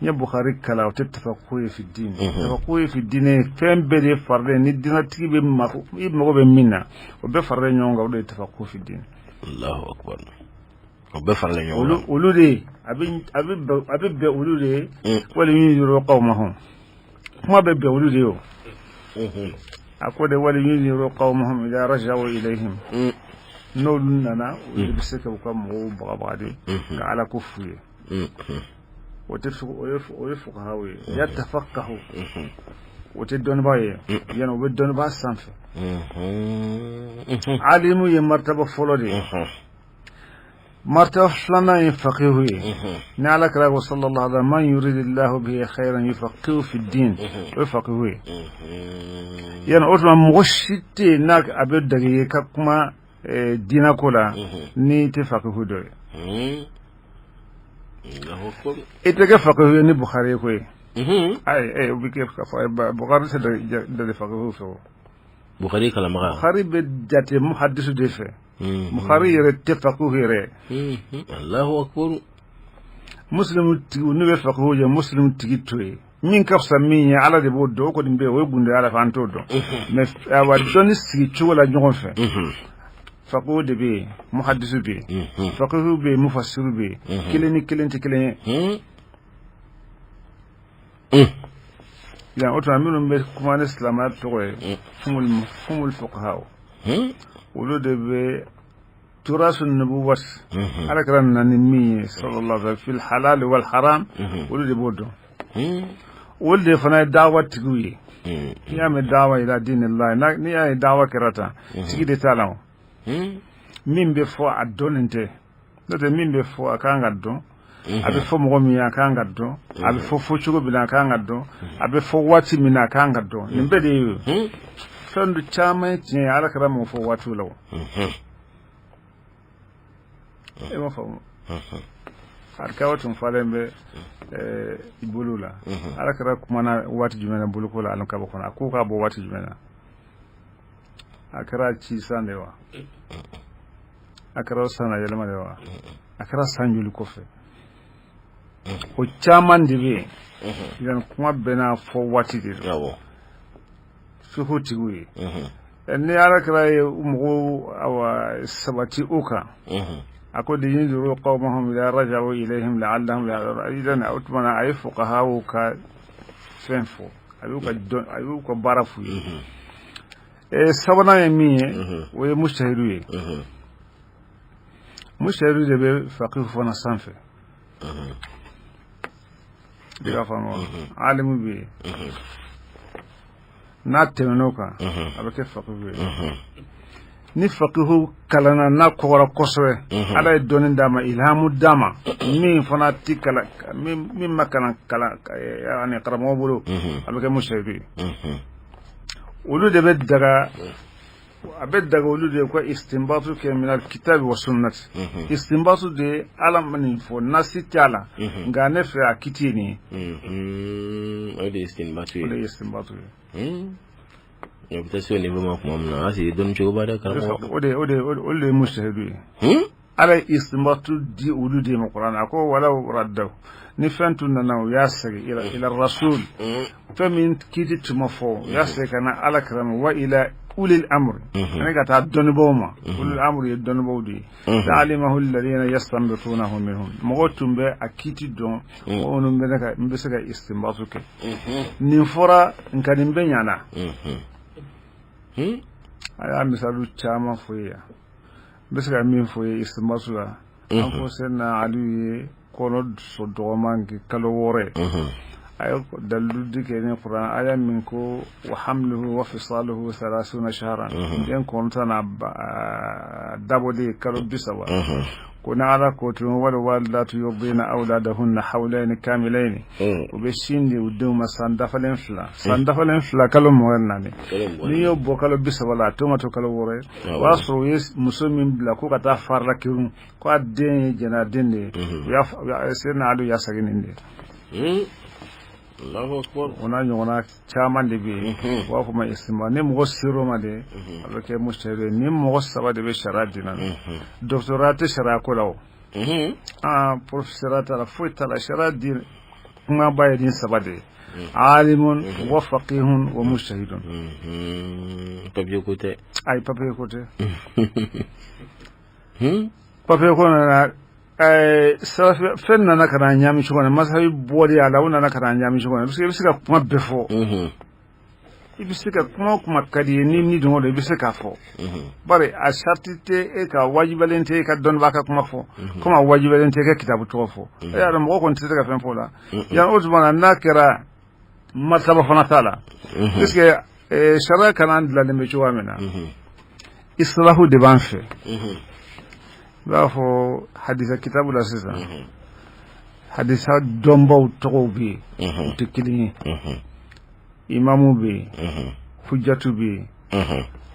N ye Bukhari kalan, o tɛ tafaquhu fi din. Tafaquhu fi din ye fɛn bɛɛ de faralen ni diinɛtigi bɛ mako, i mago bɛ min na, o bɛɛ faralen ɲɔgɔn kan, o de ye tafaquhu fi din. Allahu akbar. O bɛɛ faralen ɲɔgɔn kan. Olu de a bɛ bɛn olu de ye. Waliyunziru qawmahum, kuma bɛ bɛn olu de ye. O a ko de waliyunziru qawmahum idha raja'u ilayhim, n'olu nana, olu bɛ se ka u ka mɔgɔw bagabaga de ka Ala ko f'u ye. O tɛ, o ye fuqahaw ye. Yatafaqahu, o tɛ dɔnnibaa ye yan, o bɛ dɔnnibaa sanfɛ. Alimu ye martaba fɔlɔ de ye. Martaba filanan ye faqihu ye. Ni Ala kɛra ko sallallahu alaihi wa sallam man yuridillahu bihi khairan yufaqihu fi din, o ye faqihu ye. Yan o tuma mɔgɔ si tɛ yen n'a a bɛ dege ye ka kuma diinɛ ko la n'i tɛ faqihu dɔ ye. I tɛ kɛ faqihu ye ni Bukhari ye koyi. Ayi, o bɛ kɛ ka fɔ Bukhari tɛ dege faqihu fɛ o. Bukhari kalanbaga. Bukhari bɛ jate muhadisu de fɛ. Bukhari yɛrɛ tɛ faqihu yɛrɛ. Allahu akbar. Muslim tigi n'u bɛ faqihu ye, Muslim tigi to yen. Min ka fisa min ye, Ala de b'o dɔn. O kɔni bɛ yen, o ye gundo ye Ala fɛ, an t'o dɔn. Mais awa dɔnni sigi cogo la ɲɔgɔn fɛ, faqihu de bɛ yen, muhadisu bɛ yen, faqihu bɛ yen, mufassiru bɛ yen. Kelen ni kelen tɛ kelen ye. Yan o tuma minnu bɛ kuma ni silamɛya tɔgɔ ye, humul fuqaha, olu de bɛ turasu nubuwat, Ala kɛra nana ni min ye sallallahu alaihi fil halal wal haram, olu de b'o dɔn. Olu de fana ye dawa tigiw ye. N'i y'a mɛn dawa ila dinillahi, n'i y'a ye dawa kɛra tan, tigi de t'a la. O min bɛ fɔ, a dɔnnen tɛ. N'o tɛ, min bɛ fɔ, a kan ka dɔn. A bɛ fɔ mɔgɔ min ye, a kan ka dɔn. A bɛ fɔ fɔ cogo min na, a kan ka dɔn. A bɛ fɔ waati min na, a kan ka dɔn. Nin bɛɛ de ye fɛn dɔ caman ye tiɲɛ ye. Ala kɛra mɔgɔ fɔ waatiw la. O e m'a faamu, alikawa tun falen bɛ bolo la. Ala kɛra kumana waati jumɛn na boloko la alikaba kɔnɔ? A ko k'a bɔ waati jumɛn na? A kɛra ci san de wa? A kɛra san na yɛlɛma de wa? A kɛra san joli kɔfɛ? O caman de bɛ yen. Yan kuma bɛɛ n'a fɔ waati de don. Fiqhu tigiw ye, ni Ala kɛra ye mɔgɔw awa sabati o kan, a ko liyunziru qawmahum idha raja'u ilayhim la'allahum yahdharun. Idan o tuma na a ye fuqahaw ka fɛn fɔ, a y'u ka dɔn, a y'u ka baara f'u ye. Sabanan ye min ye, o ye mujtahidu ye. Mujtahidu de bɛ faqihu fana sanfɛ. I b'a faamu, alimu bɛ yen. N'a tɛmɛn'o kan, a bɛ kɛ fakihu ye. Ni fakihu kalanna, n'a kɔgɔra kosɛbɛ, Ala ye dɔnni d'a ma, ilhamu d'a ma, min fana ti kalan, min ma kalan kalan ani karamɔgɔ bolo, a bɛ kɛ mujtahidu ye. Olu de bɛ daga, a bɛ daga olu de ye ka istinbatu kɛ min alkitabi wa sunnati. Istinbatu de, Ala ma nin fɔ, nasi t'a la, nka ne fɛ a kiti ye nin ye. O de ye istinbatu ye. O de ye istinbatu ye. O bɛ taa se o niveau ma tuma min na, a sigi dɔnni cogo ba dɛ, karamɔgɔ. O de ye mujtahidu ye. Ala ye istinbatu di olu de ma. Kuranɛ a ko walaw raddaw, ni fɛn tun nana, u y'a segin ila rasul, fɛn min kiti tun ma fɔ, u y'a segin ka na Ala kira ma, wa ila ulil amr, ani ka taa dɔnnibaw ma. Ulil amr ye dɔnnibaw de ye. La'alimahu alladhina yastanbitunahu minhum, mɔgɔw tun bɛ a kiti dɔn, mɔgɔ minnu bɛ ne ka n bɛ se ka istinbatu kɛ. Nin fɔra, nka nin bɛ ɲana. A y'a misaliw caman fɔ ye yan. N bɛ se ka min fɔ ye istinbatu la, an ko Seyidina Aliyu ye kɔnɔ so dɔgɔman kɛ kalo 6 ye. A ye dalilu di kɛ ni Kuran aya min ko wa hamluhu wa fisaluhu salasuna shahran, den kɔnɔta n'a dabɔden ye kalo 30. Ko ni Ala ko tun wal walidatu yurdina awladahunna hawlayni kamilayni, u bɛ sin di u denw ma san dafalen 2, san dafalen 2, kalo 24. N'i y'o bɔ kalo 30 la, a to ma to kalo 6 ye. O y'a sɔrɔ u ye muso min bila ko ka taa farila kerun, ko a den ye jɛnɛya den de ye, u y'a Seyidina Ali y'a segin nin de ye. O n'a ɲɔgɔnna caman de bɛ yen, u b'a fɔ ma istinbat. Ni mɔgɔ ser'o ma de, a bɛ kɛ mujtahid ye. Ni mɔgɔ saba de bɛ sariya diinɛ na, doctorat tɛ sariya ko la, o professeur t'a la, foyi t'a la. Sariya diinɛ kumaba ye nin saba de ye: alimun wa faqihun wa mujtahidun. Papier ko tɛ. Ayi, papier ko tɛ. Papier ko nana fɛn nana ka na ɲami cogo na, masabi bɔli a la, o nana ka na ɲami cogo na, parce que i bɛ se ka kuma bɛɛ fɔ, i bɛ se ka kuma o kuma ka di ye, ni dɔn i bɛ se k'a fɔ. Bari a sariti tɛ e ka, wajibalen tɛ e ka dɔnnibaa ka kuma fɔ, komi a wajibalen tɛ e ka kitabu tɔgɔ fɔ. E y'a dɔn, mɔgɔ kɔni tɛ se ka fɛn fɔ o la yan. O tuma na, n'a kɛra martaba fana t'a la, puisque sariya kalan dilanlen bɛ cogoya min na, istilahu de b'an fɛ. I b'a fɔ hadisa kitabu la sisan, hadisa dɔnbaw tɔgɔw bɛ yen, u tɛ kelen ye. Imamu bɛ yen, hujjatu bɛ yen, i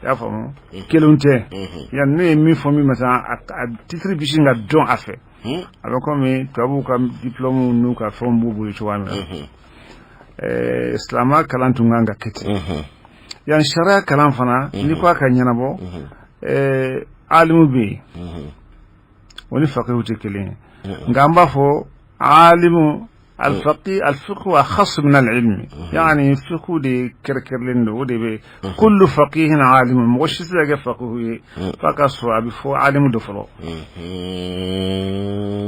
y'a faamu, kelenw tɛ yan. Ne ye min fɔ min ma sisan, a titre bɛ sin ka dɔn a fɛ. A bɛ komi tubabuw ka diplôme n'u ka fɛnw b'u bolo cogoya min na. Silamɛ kalan tun kan ka kɛ ten. Yan sariya kalan fana, n'i ko a ka ɲɛnabɔ, alimu bɛ yen, o ni faqihu tɛ kelen ye. Nka an b'a fɔ alimu, alfaqi, alfiqhu akhas min alilmi, yani fiqhu de kɛrɛkɛrɛlen don. O de bɛ kullu faqihin alimu. Mɔgɔ si tɛ se ka kɛ faqihu ye f'a ka sɔrɔ a bɛ fɔ alimu dɔ fɔlɔ.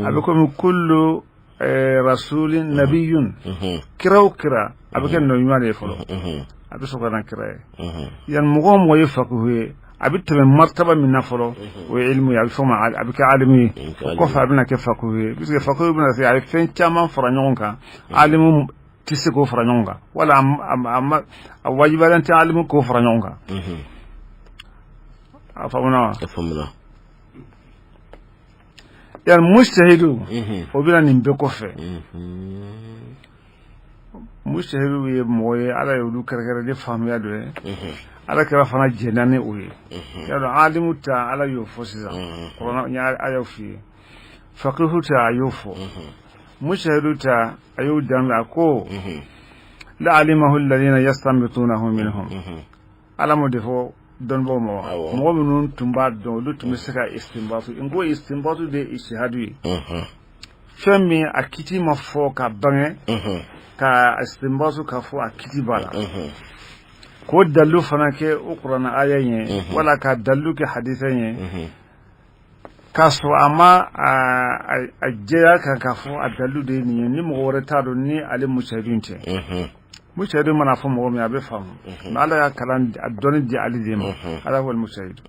A bɛ komi kullu rasulin nabiyun, kira o kira a bɛ kɛ nɔ ɲuman de ye fɔlɔ, a bɛ sɔrɔ ka na kira ye. Yan mɔgɔ o mɔgɔ ye faqihu ye, a bɛ tɛmɛ martaba min na fɔlɔ, o ye ilmu ye, a bɛ fɔ ma a bɛ kɛ alimu ye. O kɔfɛ a bɛna kɛ faqihu ye, puisque faqihu bɛna se a ye fɛn caman fara ɲɔgɔn kan, alimu tɛ se k'o fara ɲɔgɔn kan, wala a wajibiyalen tɛ alimu k'o fara ɲɔgɔn kan. A faamuna wa? A faamuna. Yan mujtahidu, o bɛna nin bɛɛ kɔfɛ. Mujtahidu ye mɔgɔ ye, Ala ye olu kɛrɛkɛrɛ ni faamuya dɔ ye, Ala kɛra fana jɛnna ni o ye. Y'a dɔn, alimu ta, Ala y'o fɔ sisan, kɔrɔ n y'a y'o f'i ye. Faqihu ta, a y'o fɔ. Mujtahidu ta, a y'o daminɛ. A ko la alimahu alladhina yastanbitunahu minhum, Ala m'o de fɔ dɔnnibaw ma wa? Mɔgɔ minnu tun b'a dɔn, olu tun bɛ se ka istinbatu. N ko istinbatu de ye ijtihadu ye, fɛn min a kiti ma fɔ ka bange, ka istinbatu ka fɔ a kiti b'a la, k'o dalilu fana kɛ o kuranɛ aya in ye, wala ka dalilu kɛ hadisa in ye, k'a sɔrɔ a ma a jɛya kan k'a fɔ a dalilu de ye nin ye, ni mɔgɔ wɛrɛ t'a dɔn ni ale mujtahidu in tɛ. Mujtahidu mana fɔ mɔgɔ min, a bɛ faamu, mais Ala y'a kalan a dɔnni di ale de ma, ala wal mujtahidu.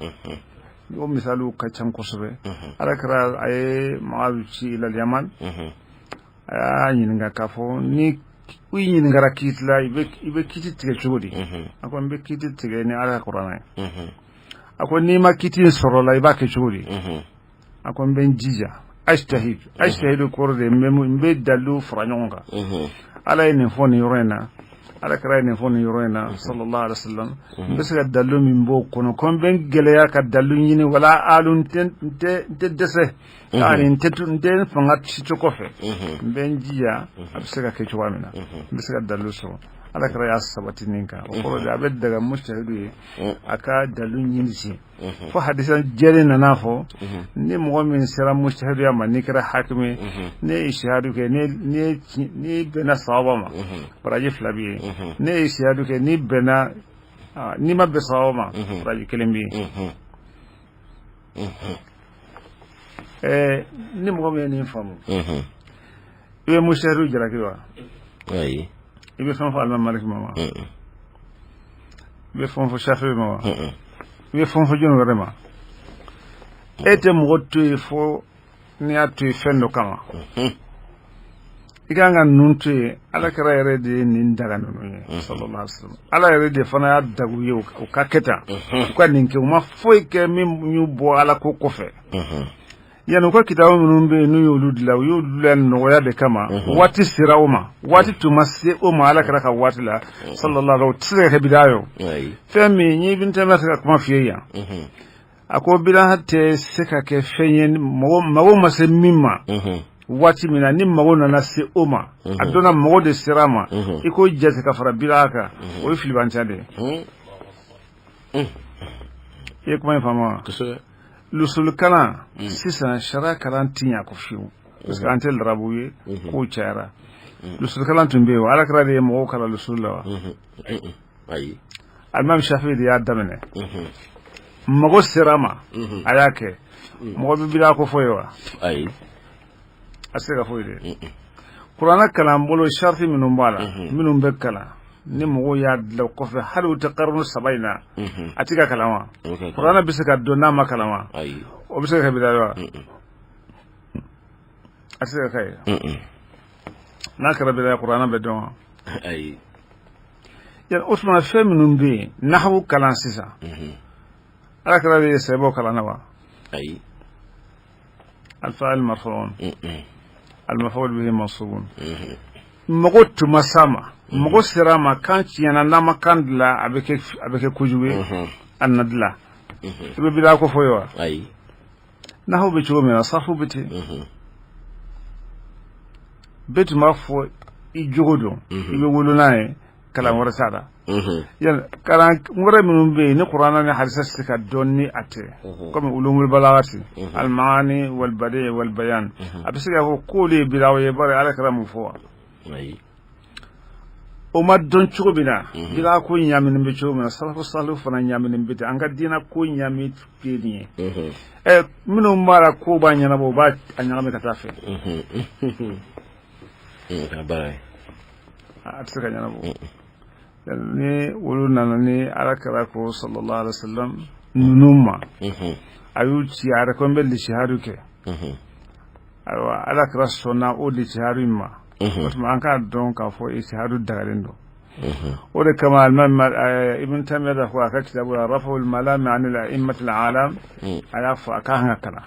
O misaliw ka ca kosɛbɛ. Ala kɛra a ye Muazu ci ilal Yaman, a y'a ɲininka k'a fɔ ni U ɲininkara kiiti la, i bɛ kiiti tigɛ cogo di? A ko n bɛ kiiti tigɛ ni Ala ka kuranɛ ye. A ko n'i ma kiiti in sɔrɔ la, i b'a kɛ cogo di? A ko n bɛ n jija, ajtahid. Ajtahidu kɔrɔ de n bɛ dalilu fara ɲɔgɔn kan. Ala ye nin fɔ nin yɔrɔ in na, Ala kira ye nin fɔ nin yɔrɔ in na, sallallahu alaihi wasallam. N bɛ se ka dalilu min b'o kɔnɔ, ko n bɛ n gɛlɛya ka dalilu ɲini, wala alu n tɛ dɛsɛ, yani n tɛ n fanga si to kɔfɛ. N bɛ n jija, a bɛ se ka kɛ cogoya min na, n bɛ se ka dalilu sɔrɔ. Ala kira y'a sabati nin kan. O kɔrɔ de, a bɛ daga mujtahidu ye a ka dalilu ɲini ten, fo hadisa jɛlen nana fɔ ni mɔgɔ min sera mujtahiduya ma, n'i kɛra hakimi ye, ne ye ijtihadu kɛ, ni bɛnna sawaba ma, baraji fila b'i ye. Ne ye ijtihadu kɛ, ni bɛnna, n'i ma bɛn sawaba ma, baraji kelen b'i ye. Ni mɔgɔ min ye nin faamu, i bɛ mujtahidu jalaki wa? Ayi. I bɛ fɛn fɔ alimami Maliki ma wa? I bɛ fɛn fɔ Shafi'i ma wa? I bɛ fɛn fɔ jɔn wɛrɛ ma? E tɛ mɔgɔ to yen fo n'i y'a to yen fɛn dɔ kama. I kan ka ninnu to yen. Ala kira yɛrɛ de ye nin daga ninnu ye, sallallahu alaihi wasallam. Ala yɛrɛ de fana y'a dagu ye u ka kɛ tan, u ka nin kɛ. U ma foyi kɛ min y'u bɔ Ala ko kɔfɛ. Yanni u ka kitabu minnu bɛ yen n'u y'olu dilan, u y'olu dilan nɔgɔya de kama. Waati sera o ma, waati tun ma se o ma Ala kira ka waati la, sallallahu alaihi. O tɛ se ka kɛ bidaa ye o. Fɛn min ni Ibn Taymiyyah se ka kuma f'i ye yan, a ko bidaa tɛ se ka kɛ fɛn ye mɔgɔ mago ma se min ma waati min na. Ni mago nana se o ma, a donna mago de sera a ma, i k'o jate ka fara bidaa kan, o ye filibanciya de ye. I ye kuma in faamu wa? Kosɛbɛ. Lusulu kalan sisan, sariya kalan ti ɲa ko fiyewu, parce que an tɛ larabu ye, kow cayara. Lusulu kalan tun bɛ yen o, Ala kira de ye mɔgɔw kalan lusulu la wa? Ayi. Alimami Shafi de y'a daminɛ. Mago sera a ma, a y'a kɛ. Mɔgɔ bɛ bidaa ko fɔ ye wa? Ayi. A tɛ se ka foyi de. Kuranɛ kalan bolo, sariti minnu b'a la, minnu bɛ kalan, ni mɔgɔw y'a dilan o kɔfɛ, hali u tɛ karinu saba in na, a tɛ ka kalan wa? Kuranɛ bɛ se ka dɔn n'a ma kalan wa? Ayi. O bɛ se ka kɛ bidaa ye wa? A tɛ se ka kɛ ye. N'a kɛra bidaa ye, kuranɛ bɛ dɔn wa? Ayi. Yala o tuma, fɛn minnu bɛ yen, nahawu kalan sisan, Ala kira de ye sɛbɛw kalan na wa? Ayi. Alfa'il marfu'un, al-maf'ul bihi mansubun. Mago tun ma s'a ma, mago sera a ma, kan tiɲɛna, n'a ma kan dilan, a bɛ kɛ kojugu ye, a na dilan. I bɛ bidaa ko fɔ ye wa? Ayi. Nahawu bɛ cogo min na, sarfu bɛ ten. Bɛɛ tun b'a fɔ i jogo don, i bɛ wolo n'a ye, kalan wɛrɛ t'a la. Yala kalan wɛrɛ minnu bɛ yen ni kuranɛ ni hadisa tɛ se ka dɔn ni a tɛ, komi ulumul balagati, almaani wal badi wal bayan, a bɛ se k'a fɔ k'olu ye bidaw ye, bari Ala kɛra mun fɔ wa? Ayi. O ma dɔn cogo min na, bidaa ko ɲaaminen bɛ cogo min na, salafu salihu fana ɲaaminen bɛ ten. An ka diinɛ ko ɲaami tɛ nin ye. Minnu b'a la ko b'a ɲɛnabɔ, u b'a a ɲagami ka taa fɛ. Ka baara ye. A tɛ se ka ɲɛnabɔ ni olu nana. Ni Ala kɛra ko sallallahu alaihi wasallam ninnu ma, a y'u ci, a yɛrɛ ko n bɛ lisihadu kɛ. Ayiwa, Ala kɛra sɔnna o lisihadu in ma. O tuma, an k'a dɔn k'a fɔ isihadu dagalen don. O de kama alimami Ibn Taymiyyah da ko a ka kitabu la, Rafa'ul Malami anil a'immatil alam, a y'a fɔ a ka kan ka kalan.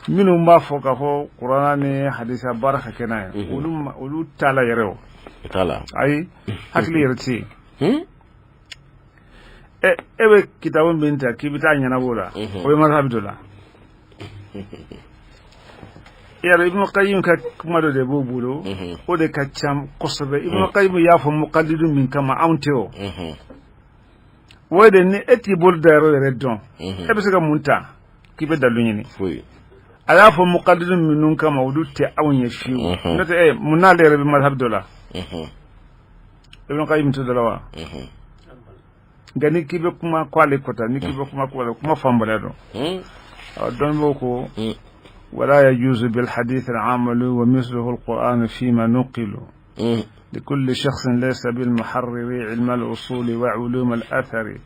Minnu b'a fɔ k'a fɔ kuranɛ ni hadisa baara ka kɛ n'a ye, olu t'a la yɛrɛ o. O t'a la. Ayi, hakili yɛrɛ tɛ yen. E bɛ kitabu min ta k'i bɛ taa ɲɛnabɔ o la, o ye mazhabi dɔ la yɛrɛ. Ibn Qayyim ka kuma dɔ de b'o bolo, o de ka ca kosɛbɛ. Ibn Qayyim y'a fɔ muqallidu min kama, anw tɛ o. O de ni e t'i bolo da yɔrɔ yɛrɛ dɔn, e bɛ se ka mun ta k'i bɛ dalu ɲini? Foyi. A y'a fɔ muqallidu minnu kama, olu tɛ anw ye fiyewu. N'o tɛ, mun n'ale yɛrɛ bɛ mazhabi dɔ la? Ibn Qayyim tɛ dɔ la wa? Nka ni k'i bɛ kuma ko ale kɔta, ni k'i bɛ kuma ko ale kuma fanbaliya dɔn, dɔnnibaaw ko ولا يجوز بالحديث العمل ومثله القرآن فيما نقل لكل شخص ليس بالمحرر علم الأصول وعلوم الأثر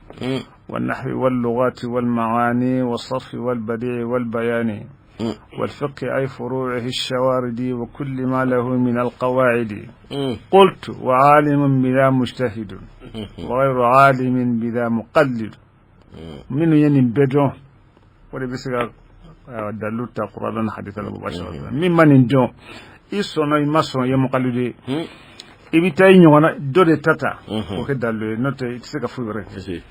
والنحو واللغات والمعاني والصرف والبديع والبيان. والفقه أي فروعه الشوارد وكل ما له من القواعد. قلت وعالم بذا مجتهد وغير عالم بذا مقلد. Minnu ye nin bɛɛ dɔn, o de bɛ se ka dalilu ta kuranɛ ni hadisa la mubasharatan. Min ma nin dɔn, i sɔnna i ma sɔn, i ye mukalidu ye, i bɛ taa i ɲɔgɔnna dɔ de ta ta k'o kɛ dalilu ye, n'o tɛ i tɛ se ka foyi wɛrɛ kɛ.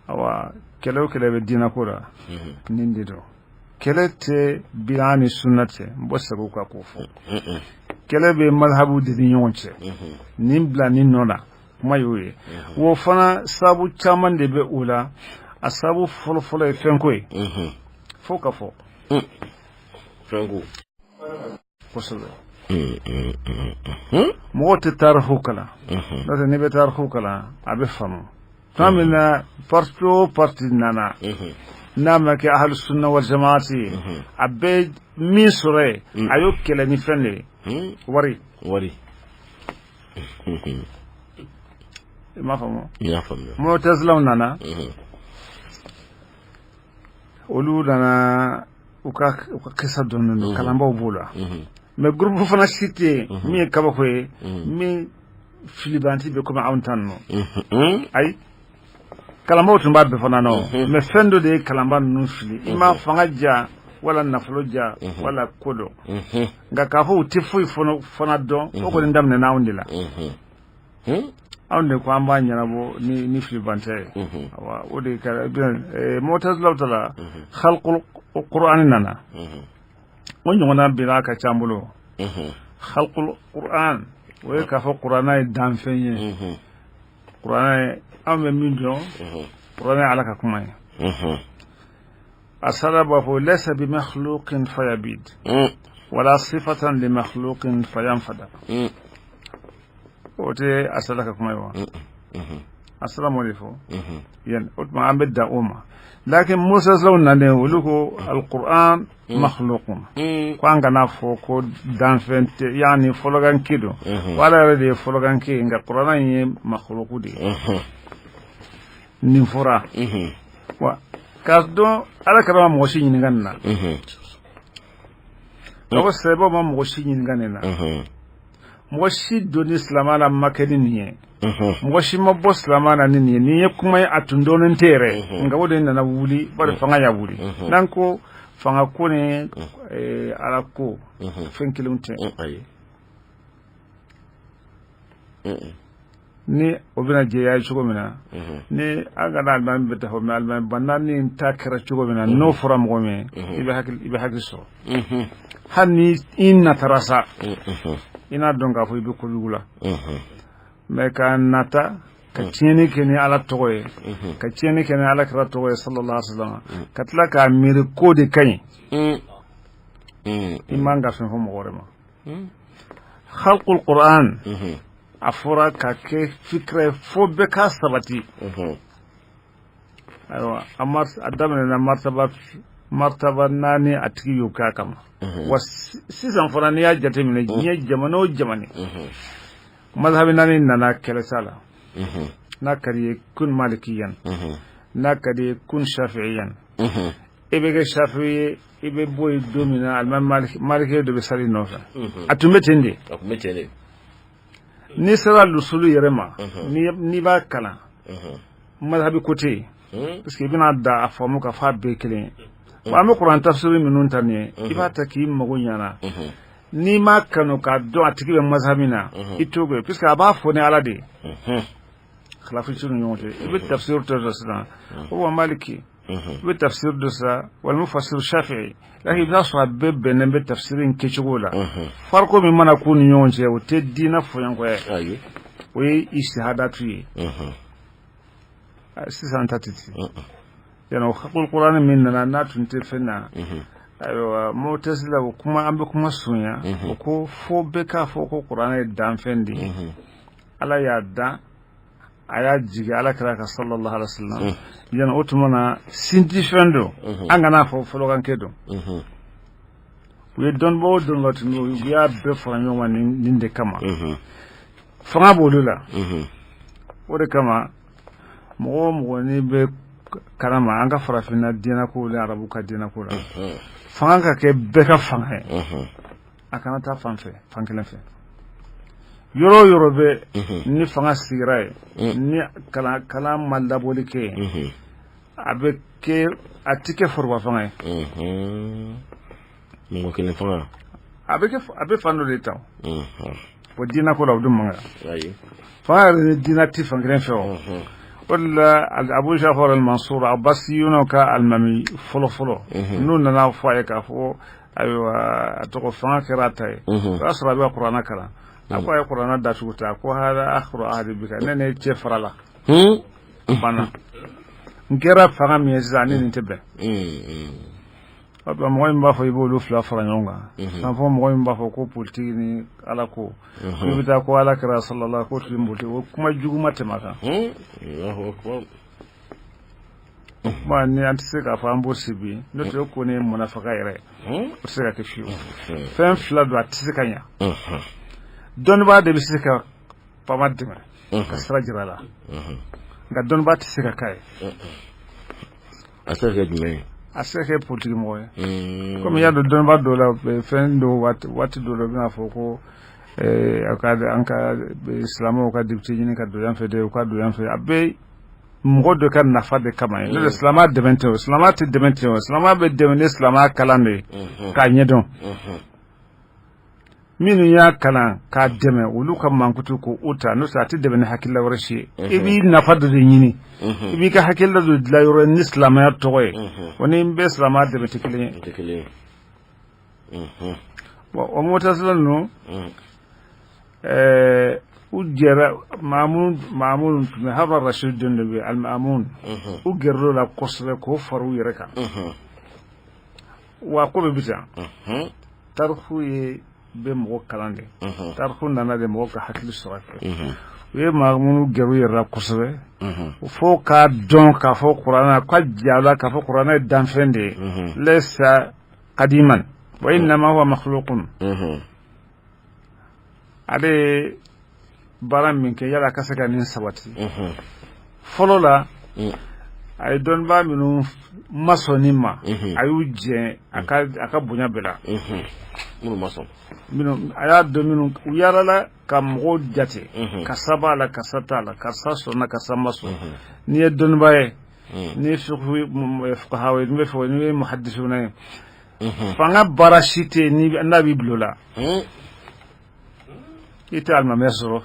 Awa, kɛlɛ o kɛlɛ bɛ diinɛ ko la, nin de don. Kɛlɛ tɛ bid'a ni sunna cɛ, n bɔ segin o kan k'o fɔ. Kɛlɛ bɛ mazhabu de ni ɲɔgɔn cɛ, nin bila nin nɔ la, kuma y'o ye. O fana sababu caman de bɛ o la. A sababu fɔlɔfɔlɔ ye fɛnko ye, fo ka fɔ fɛnko. Kosɛbɛ. Mɔgɔw tɛ tariku kalan, n'o tɛ n'i bɛ tariku kalan, a bɛ faamu. Tuma min na parti o parti nana, n'a ma kɛ ahlu sunna wal jamaati ye, a bɛ min sɔrɔ yen, a y'o kɛlɛ ni fɛn de ye: wari. Wari. I m'a faamu? N y'a faamuya. Mutazilaw nana, olu nana, u ka kisa dɔnnen don, kalanbaw b'o la. Mais groupe fana si tɛ yen min ye kabako ye, min filibanti bɛ komi anw ta ninnu. Ayi, kalanbaw tun b'a bɛɛ fana na o, mais fɛn dɔ de ye kalanba ninnu fili. I ma fanga ja wala nafolo ja wala ko dɔ, nka k'a fɔ u tɛ foyi fana dɔn, o kɔni daminɛna anw de la. Anw de ko an b'a ɲɛnabɔ ni filibantɛ ye. Awa, o de kɛra bien. Mutazilaw ta la, khalqul qur'an nana, o ɲɔgɔnna bira ka ca an bolo. Khalqul qur'an, o ye k'a fɔ kuranɛ ye danfɛn ye. Kuranɛ ye, anw bɛ min dɔn, kuranɛ ye Ala ka kuma ye. A sara b'a fɔ: laysa bi makhluqin fayabid wala sifatan li makhluqin fayanfada. O tɛ a sara ka kuma ye wa? A sara m'o de fɔ yan. O tuma an bɛ dan o ma. Lakin mutazilaw nanen, olu ko alquran makhluqun, ko an kana fɔ ko danfɛn tɛ, yaani fɔlɔkanke don, ko Ala yɛrɛ de ye fɔlɔkanke ye, nka kuranɛ in ye makhluqu de ye. Nin fɔra wa k'a dɔn Ala kɛra ma mɔgɔ si ɲininka nin na, ka fɔ sɛbɛw ma mɔgɔ si ɲininka nin na, mɔgɔ si donni silamɛ la ma kɛ ni nin ye, mɔgɔ si ma bɔ silamɛ na ni nin ye. Nin ye kuma ye, a tun dɔnnen tɛ yɛrɛ, nka o de nana wuli, bari fanga y'a wuli. N'an ko fanga ko ni Ala ko, fɛn kelenw tɛ. Ayi. Ni o bɛna jɛya cogo min na, ni an kana alimami bɛ taa fɔ, mais alimami banda ni ta kɛra cogo min na, n'o fɔra mɔgɔ min ye, i bɛ hakili sɔrɔ. Hali ni i natara sa, i n'a dɔn k'a fɔ i bɛ kojugu la. Mais ka nata ka tiɲɛni kɛ ni Ala tɔgɔ ye, ka tiɲɛni kɛ ni Ala kɛra tɔgɔ ye sallallahu alaihi wasallam, ka tila k'a miiri ko de ka ɲi, i man ka fɛn fɔ mɔgɔ wɛrɛ ma. Khalqul Qur'an, a fɔra ka kɛ fikira ye fo bɛɛ k'a sabati. Ayiwa, a daminɛna martaba naani, a tigi y'o k'a kama wa. Sisan fana, n'i y'a jateminɛ, diɲɛ jamana o jamana, mazhabi naani nana kɛlɛ t'a la. N'a ka di ye, kun malikiyan, n'a ka di ye, kun shafi'iyan. I bɛ kɛ shafi'i ye, i bɛ bɔ yen don min na, alimami maliki dɔ bɛ sali nɔfɛ. A tun bɛ ten de. A tun bɛ ten de. N'i sera lusulu yɛrɛ ma, n'i b'a kalan, mazhabi ko tɛ yen, parce que i bɛna da a faamu ka fɔ a bɛɛ ye kelen ye. Wa an bɛ kuran tafsiri minnu ta nin ye, i b'a ta k'i mago ɲana. N'i m'a kanu k'a dɔn a tigi bɛ mazhabi na, i t'o kɛ, parce que a b'a fɔ ni Ala de ye, khilafu t'u ni ɲɔgɔn cɛ. I bɛ tafsir dɔ dɔ sisan, o wa maliki, i bɛ tafsir dɔ sisan, walima mufassir shafi'i, lakin i bɛ taa sɔrɔ a bɛɛ bɛnnen bɛ tafsir in kɛcogo la. Fariko min mana k'u ni ɲɔgɔn cɛ, o tɛ diinɛ fɔɲɔgɔnkɔ ye, o ye ijtihadatu ye. Sisan ta tɛ ten. Yan o hakili kuranɛ min nana, n'a tun tɛ fɛn na. Ayiwa, Mutazila, o kuma, an bɛ kuma surunya. O ko fo bɛɛ k'a fɔ ko kuranɛ ye danfɛn de ye, Ala y'a dan, a y'a jigin Ala kɛra ka sallallahu alaihi wasallam. Yan o tuma na, sintifɛn don, an kana fɔ fɔlɔkankɛ don. U ye dɔnnibaw o dɔnnibaw tun bɛ yen, u y'a bɛɛ fara ɲɔgɔn kan nin de kama. Fanga b'olu la. O de kama, mɔgɔ o mɔgɔ n'i bɛ kalama an ka farafinna diinɛko ni arabu ka diinɛko la, fanga ka kɛ bɛɛ ka fanga ye, a kana taa fan fɛ, fan kelen fɛ. Yɔrɔ o yɔrɔ bɛ ni fanga sigira yen, ni kalan ma labɔli kɛ yen, a bɛ kɛ, a tɛ kɛ foroba fanga ye. Mɔgɔ kelen fanga. A bɛ kɛ, a bɛ fan dɔ de ta. O diinɛ ko la, o dun man kan. Fanga yɛrɛ ni diinɛ tɛ fan kelen fɛ. O o de la, Abu Jafar al-Mansur, Abbasiyunaw ka alimami fɔlɔ fɔlɔ, n'u nana fɔ a ye k'a fɔ ayiwa, a tɔgɔ, fanga kɛra a ta ye, o y'a sɔrɔ a bɛ kuranɛ kalan. A ko a ye kuranɛ datugu ta, ko hada akhiru ahdi bika, ne ne cɛ fara la banna, n kɛra fanga min ye sisan, ni nin tɛ bɛn. O tuma, mɔgɔ min b'a fɔ i b'olu fila fara ɲɔgɔn kan, san fɔ mɔgɔ min b'a fɔ ko politiki ni ala ko, i bɛ taa ko ala kɛra salala ko tun politiki, o kuma jugu ma tɛmɛ a kan. O kuma ni an tɛ se k'a fɔ an b'o sibi, n'o tɛ ko ni munafaka yɛrɛ, o tɛ se ka kɛ fiyewu. Fɛn fila don, a tɛ se ka ɲa. Dɔnnibaa de bɛ se ka faama dɛmɛ ka sira jira a la, nka dɔnnibaa tɛ se ka k'a ye. A se ka kɛ jumɛn ye? A se ka kɛ politiki mɔgɔ ye. Komi i y'a dɔn, dɔnnibaa dɔw la, fɛn dɔw, waati dɔw la, u bɛna fɔ ko an ka silamɛw ka député ɲini ka don yan fɛ de, u ka don yan fɛ, a bɛ mɔgɔ dɔ ka nafa de kama ye. N'o tɛ, silamɛya dɛmɛ tɛ o, silamɛya tɛ dɛmɛ tɛ o. Silamɛya bɛ dɛmɛ ni silamɛya kalan de ye k'a ɲɛdɔn. Minnu y'a kalan k'a dɛmɛ, olu ka mankutu ko o ta. N'o tɛ, a tɛ dɛmɛ ni hakilila wɛrɛ si ye. I b'i nafa dɔ de ɲini, i b'i ka hakilila dɔ dilan yɔrɔ ni silamɛya tɔgɔ ye, o ni n bɛ silamɛya dɛmɛ tɛ kelen ye. Bon, o Mutasila ninnu, u jɛra Maamun. Maamun tun bɛ, Haruna Rashid den de bɛ, Alimamun. U gɛrɛl'o la kosɛbɛ k'o fara u yɛrɛ kan. Wa ko bɛ bi tan, tariku ye bɛ mɔgɔ kalan de, tariku nana de mɔgɔ ka hakili sɔrɔ a fɛ. U ye Maamun gɛrɛ u yɛrɛ la kosɛbɛ fo k'a dɔn k'a fɔ kuranɛ ka ja la, k'a fɔ kuranɛ ye danfɛn de ye, laysa qadiman wa innama huwa makhluqun. Ale ye baara min kɛ yala ka se ka nin sabati, fɔlɔ la, a ye dɔnnibaa minnu ma sɔn nin ma, a y'u jɛ a ka bonya bɛɛ la. Minnu ma sɔn. Minnu a y'a dɔn, minnu u yaalala ka mɔgɔw jate, karisa b'a la, karisa t'a la, karisa sɔnna, karisa ma sɔn. N'i ye dɔnnibaa ye, n'i ye fuqaha ye, n'i bɛ fɛ, n'i ye muhaddisuna ye, fanga baara si tɛ yen n'a b'i bila o la. I tɛ alimamiya sɔrɔ,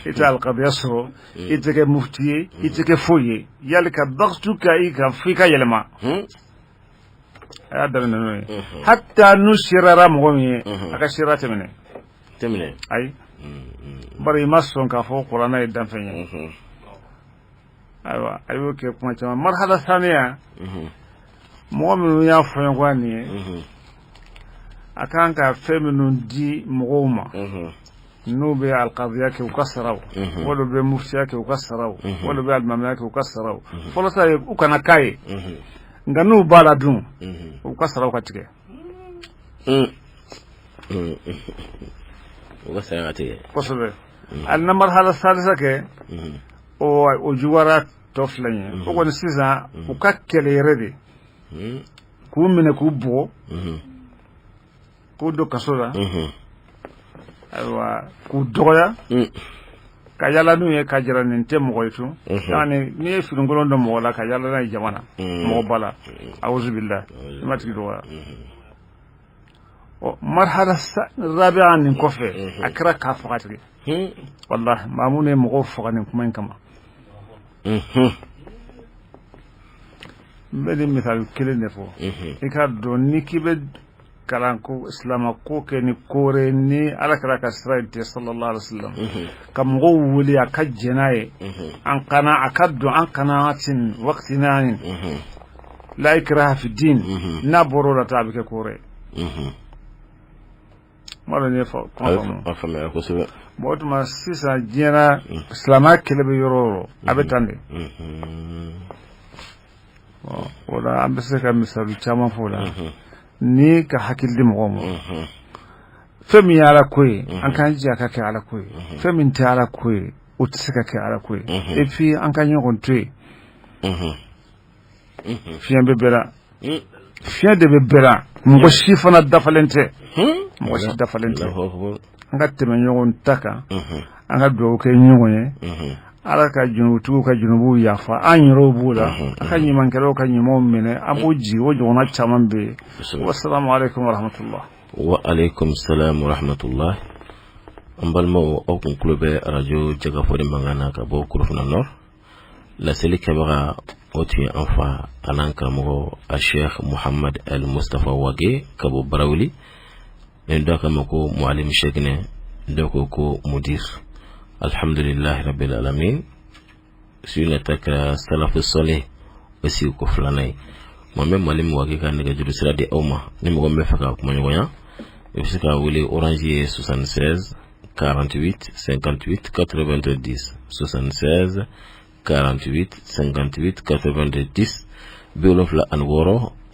i tɛ alikadiya sɔrɔ, i tɛ kɛ mufti ye, i tɛ kɛ foyi ye. Yali ka dagtu ka i kan fo i ka yɛlɛma. A y'a daminɛ n'o ye, hatta n'u seerara mɔgɔ min ye, a ka seereya tɛ minɛ. Tɛ minɛ. Ayi, bari i ma sɔn k'a fɔ kuranɛ ye danfɛn ye. Ayiwa, a y'o kɛ kuma caman. Marhala saniya, mɔgɔ minnu y'a fɔɲɔgɔn nin ye, a kan ka fɛn minnu di mɔgɔw ma, n'u bɛ alikadiya kɛ, u ka saraw, wala u bɛ muftiya kɛ, u ka saraw, wala u bɛ alimamiya kɛ, u ka saraw, fɔlɔ ta ye u kana k'a ye. Nka n'u b'a la dun, u ka saraw ka tigɛ. U ka sara ka tigɛ. Kosɛbɛ. A na marhala salisa kɛ, o juguyara tɔ fila ye. O kɔni sisan, u ka kɛlɛ yɛrɛ de k'u minɛ, k'u bugɔ, k'u don kaso la, ayiwa, k'u dɔgɔya, ka yala n'u ye, ka jira nin tɛ mɔgɔ ye tun. Yani n'i ye finikolon dɔ mɔgɔ la ka yala n'a ye jama na, mɔgɔ ba la, awuzubillah, i ma tigi dɔgɔya. Ɔ, marhala rabia nin kɔfɛ, a kɛra k'a faga tigɛ. Wallahi, Maamun ye mɔgɔw faga nin kuma in kama. N bɛ nin misali kelen de fɔ i k'a dɔn. Ni k'i bɛ kalan ko silama ko kɛ ni kore ni ala kɛra ka sira in tɛ, sallallahu alaihi wasallam, ka mɔgɔw wele a ka jɛn n'a ye, an kana a ka dɔn an kanaatin waqtinanin la ikraha fi din, n'a bɔra o la ta, a bɛ kɛ kore ye. N b'a dɔn n ye kuma faamu. A faamuya kosɛbɛ. Bon, o tuma sisan, diɲɛ na, silamɛya kɛlɛ bɛ yɔrɔ o yɔrɔ, a bɛ tan de. O la, an bɛ se ka misali caman fɔ o la ni ka hakili di mɔgɔw ma. Fɛn min ye ala ko ye, an k'an jija ka kɛ ala ko ye. Fɛn min tɛ ala ko ye, o tɛ se ka kɛ ala ko ye. Et puis an ka ɲɔgɔn to yen. Fiɲɛ bɛ bɛɛ la, fiɲɛ de bɛ bɛɛ la. Mɔgɔ si fana dafalen tɛ, mɔgɔ si dafalen tɛ. An ka tɛmɛ ɲɔgɔn ta kan, an ka dugawu kɛ ɲɔgɔn ye. Ala ka junubutigiw ka junubuw yafa, an yɛrɛw b'o la. A ka ɲumankɛlaw ka ɲumanw minɛ, an b'o jigi. O ɲɔgɔnna caman bɛ yen. Wasalamu aleykum warahmatullah. Wa aleykum salam warahmatullah. An balimaw, aw kun tulo bɛ arajo Jɛkafɔ de mankan na ka bɔ Korofina Nord. Laseli kɛbaga, o tun ye an fa an'an karamɔgɔ a Sheikh Muhammad El Mustafa Wage ka bɔ Barawuli, ni dɔw k'a ma ko Mualim Shekinɛ, dɔw ko ko Mudir. Alhamdulilahi rabbil alamin. Su in ta kɛra salafu sɔle o sigi ko filanan ye. Maa bɛ Mualim Wage ka nɛgɛjuru sira di aw ma. Ni mɔgɔ min bɛ fɛ ka kuma ɲɔgɔnya, i bɛ se k'a wele. Orange ye 76 48 58 90, 76 48 58 90, 76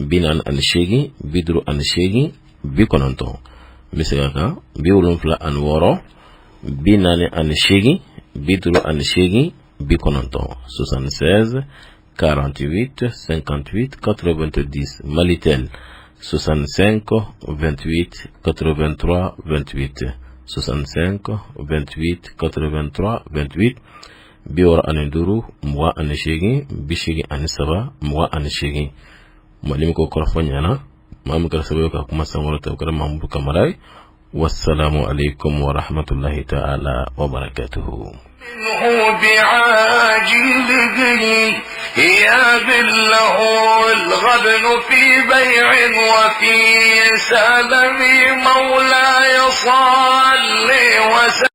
48 58 90. N bɛ segin a kan: 76 48 58 90, 76 48 58 90. Malitel 65 28 83 28, 65 28 83 28, 65 28 83 28. Mali ko kɔrɔfɔ ɲɛna. Maa min kɛra sababu ye ka kuma sankɔrɔta, o kɛra Mamudu Kamara ye. Wassalamu alaikum wa rahmatullahi ta'ala wa barakatuhu. منه بعاجله يا له الغبن في بيع وفي سلم. مولاي صل وسلم.